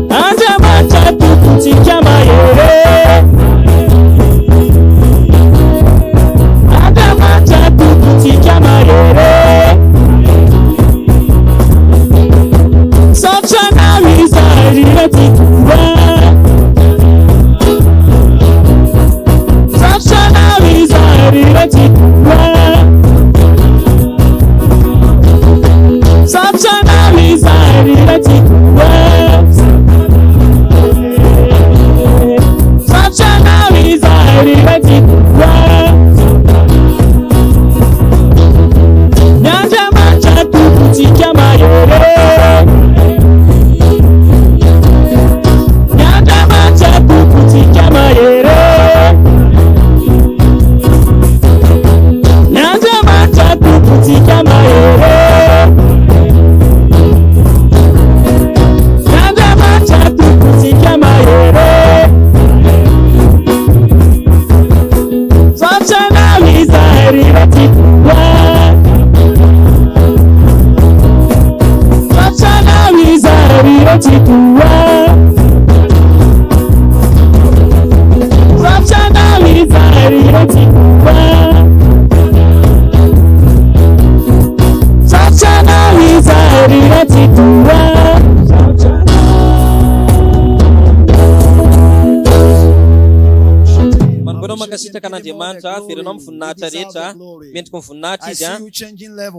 Andriamanitra Tompontsika mahery. Andriamanitra Tompontsika mahery. Misaotra anao izahay ry Ray Tsitoha. Misaotra anao izahay ry Ray Tsitoha. Misaotra anao izahay ry Ray Tsitoha. Tsitoha. Misaotra Anao izahay ry Ray Tsitoha. Misaotra Anao izahay ry Ray Tsitoha. Misaotra Anao. Manombohanao mankasitraka an'Andriamanitra, averenao amin'ny voninahitra rehetra, mendrika ny voninahitra Izy an.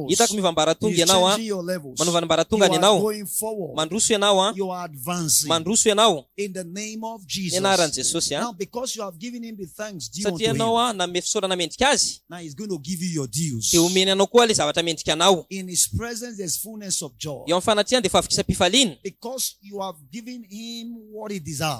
Hitako miova ambaratonga ianao an, manova ny ambaratongany ianao, mandroso ianao an, mandroso ianao, ny anaran'i Jesosy an. Satria ianao an nanome fisaorana mendrika Azy, dia homeny anao koa ilay zavatra mendrika anao. Eo amin'ny fanatrehany dia fahavokisam-pifaliana.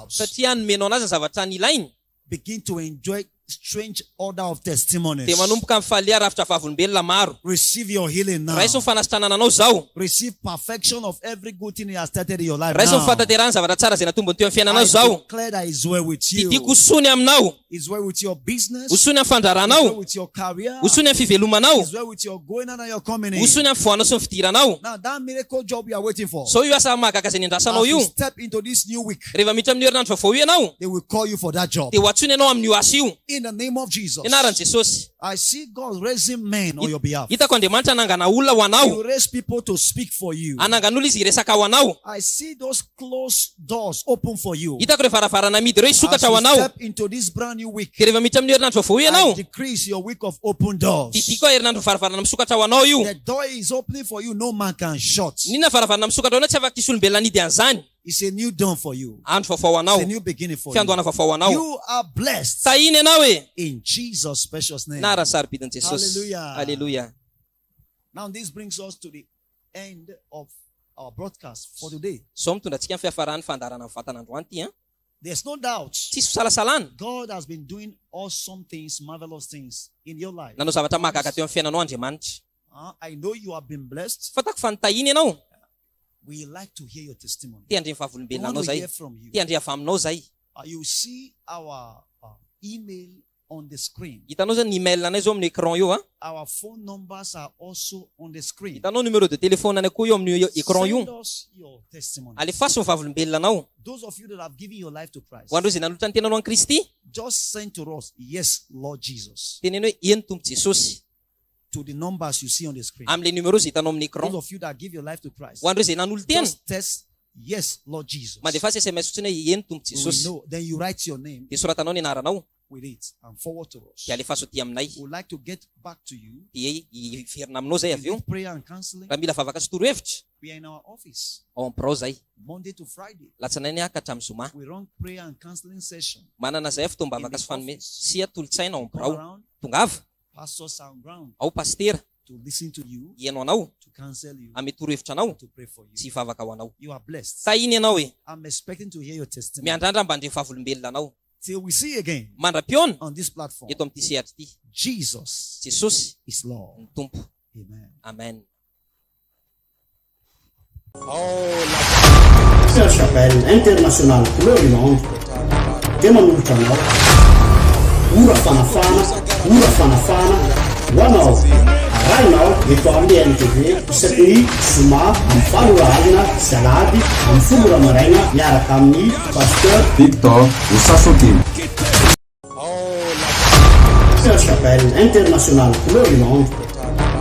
Satria nomenao anazy ny zavatra nilainy. Begin to enjoy strange order of testimonies. Dia manomboka mifalia rafitra vavolombelona maro. Receive your healing now. Raiso ny fanasitranana anao izao. Receive perfection of every good thing he has started in your life Raiso ny now. fahatanterahany zavatra tsara izay natombony teo amin'ny fiainanao I izao. declare that it's well with you. Didiako ho soa ny aminao. It's well with your business. Ho soa ny amin'ny It's well fandraranao. with your career. Ho soa ny amin'ny fivelomanao. It's well with your going out and your coming Ho in. soa ny amin'ny fivoahanao sy ny fidiranao. Now that miracle job you are waiting for. Izao io asa mahagaga izay niandrasanao As you io. step into this new week, Rehefa miditra amin'io herinandro vaovao io ianao, they will call you for that job. dia ho antsoina ianao amin'io asa io. In the name of Jesus. Ny anaran'i Jesosy. I see God raising men on your behalf. Hitako Andriamanitra hanangana olona ho anao. He will raise people to speak for you. Hanangana olona Izy hiresaka ho anao. I see those closed doors open for you. Hitako ireo varavarana amidy ireo As hisokatra ho you anao. step into this brand new week, Dia rehefa miditra amin'io herinandro vaovao io I ianao, decree it's your week of open doors. didiko herinandro varavarana misokatra ho anao io. The door is opening for you, no man can shut. N'inona varavarana misokatra ho anao, tsy afaka hisy olombelona hanidy an'izany. It's a new dawn for you. Andro vaovao ho anao. It's a new beginning for you. Fiandohana vaovao ho anao. You are blessed. Tahina ianao e. In Jesus' precious name. Anaran'ny sarobidin'i Jesosy. Hallelujah. Haleloia. Now this brings us to the end of our broadcast for today. Izao mitondra antsika amin'ny fiafaran'ny fandaharana mivantana androany ity an. There's no doubt. Tsisy fisalasalana. God has been doing awesome things, marvelous things in your life. Nanao zavatra mahagaga teo amin'ny fiainanao Andriamanitra. Uh, I know you have been blessed. Fantako fa nitahina ianao. We like to hear your testimony. Te handre ny We vavolombelona want anao to zay. hear from you. Te handre avy aminao zay. Uh, you see our uh, email on the screen. Hitanao zany ny email anay zao amin'ny écran io a. Our phone numbers are also on the screen. Hitanao numéro de téléphone anay koa io amin'ny écran io. Send us your testimony. Alefaso ny vavolombelona anao. Those of you that have given your life to Christ. Ho an'ireo izay nanolotra ny tenanao an'i Kristy. Just send to us, yes, Lord Jesus. Teneno hoe eny Tompo Jesosy. To the numbers you see on the screen. Amin'ilay numéro izay hitanao amin'ny écran. Those of you that give your life to Christ. Ho an'ireo izay nanolo-tena. Just text, yes, Lord Jesus. Mandefasa SMS fotsiny hoe eny Tompo We will Jesosy. know. Then you write your name. Dia soratanao ny anaranao. With it and forward to us. Dia alefaso aty aminay. We would like to get back to you. Dia hiverina aminao izay avy eo. With prayer and counseling. Raha mila vavaka sy torohevitra. We are in our office. Ao amin'ny birao izay. Monday to Friday. Latsinainy ka hatramin'ny zoma. We run prayer and counseling session. Manana izay fotoam-bavaka sy fanome sy atolo-tsaina ao amin'ny birao. Come around. Tongava. Pastors are on ground. Ao pasitera. To listen to you. Hihaino anao. To counsel you. Hanome torohevitra anao. To pray for you. Sy hivavaka ho anao. You are blessed. Tahina ianao e. I'm expecting to hear your testimony. Miandrandra mba handre vavolombelona anao. Till we see again. Mandra-pihaona. On this platform. Eto amin'ity sehatra ity. Jesus. Jesosy. Is Lord. Ny Tompo. Amen. Amen. Sœur Chapelle International Gloryland dia manolotra anao ora fanafahana, ora fanafahana ho anao. Arahinao eto amin'ny MTV isaky ny zoma amin'ny valo ora alina sy alahady amin'ny folo ora maraina miaraka amin'ny Pasteur Victor Osasoke. Sœur Chapelle International Gloryland.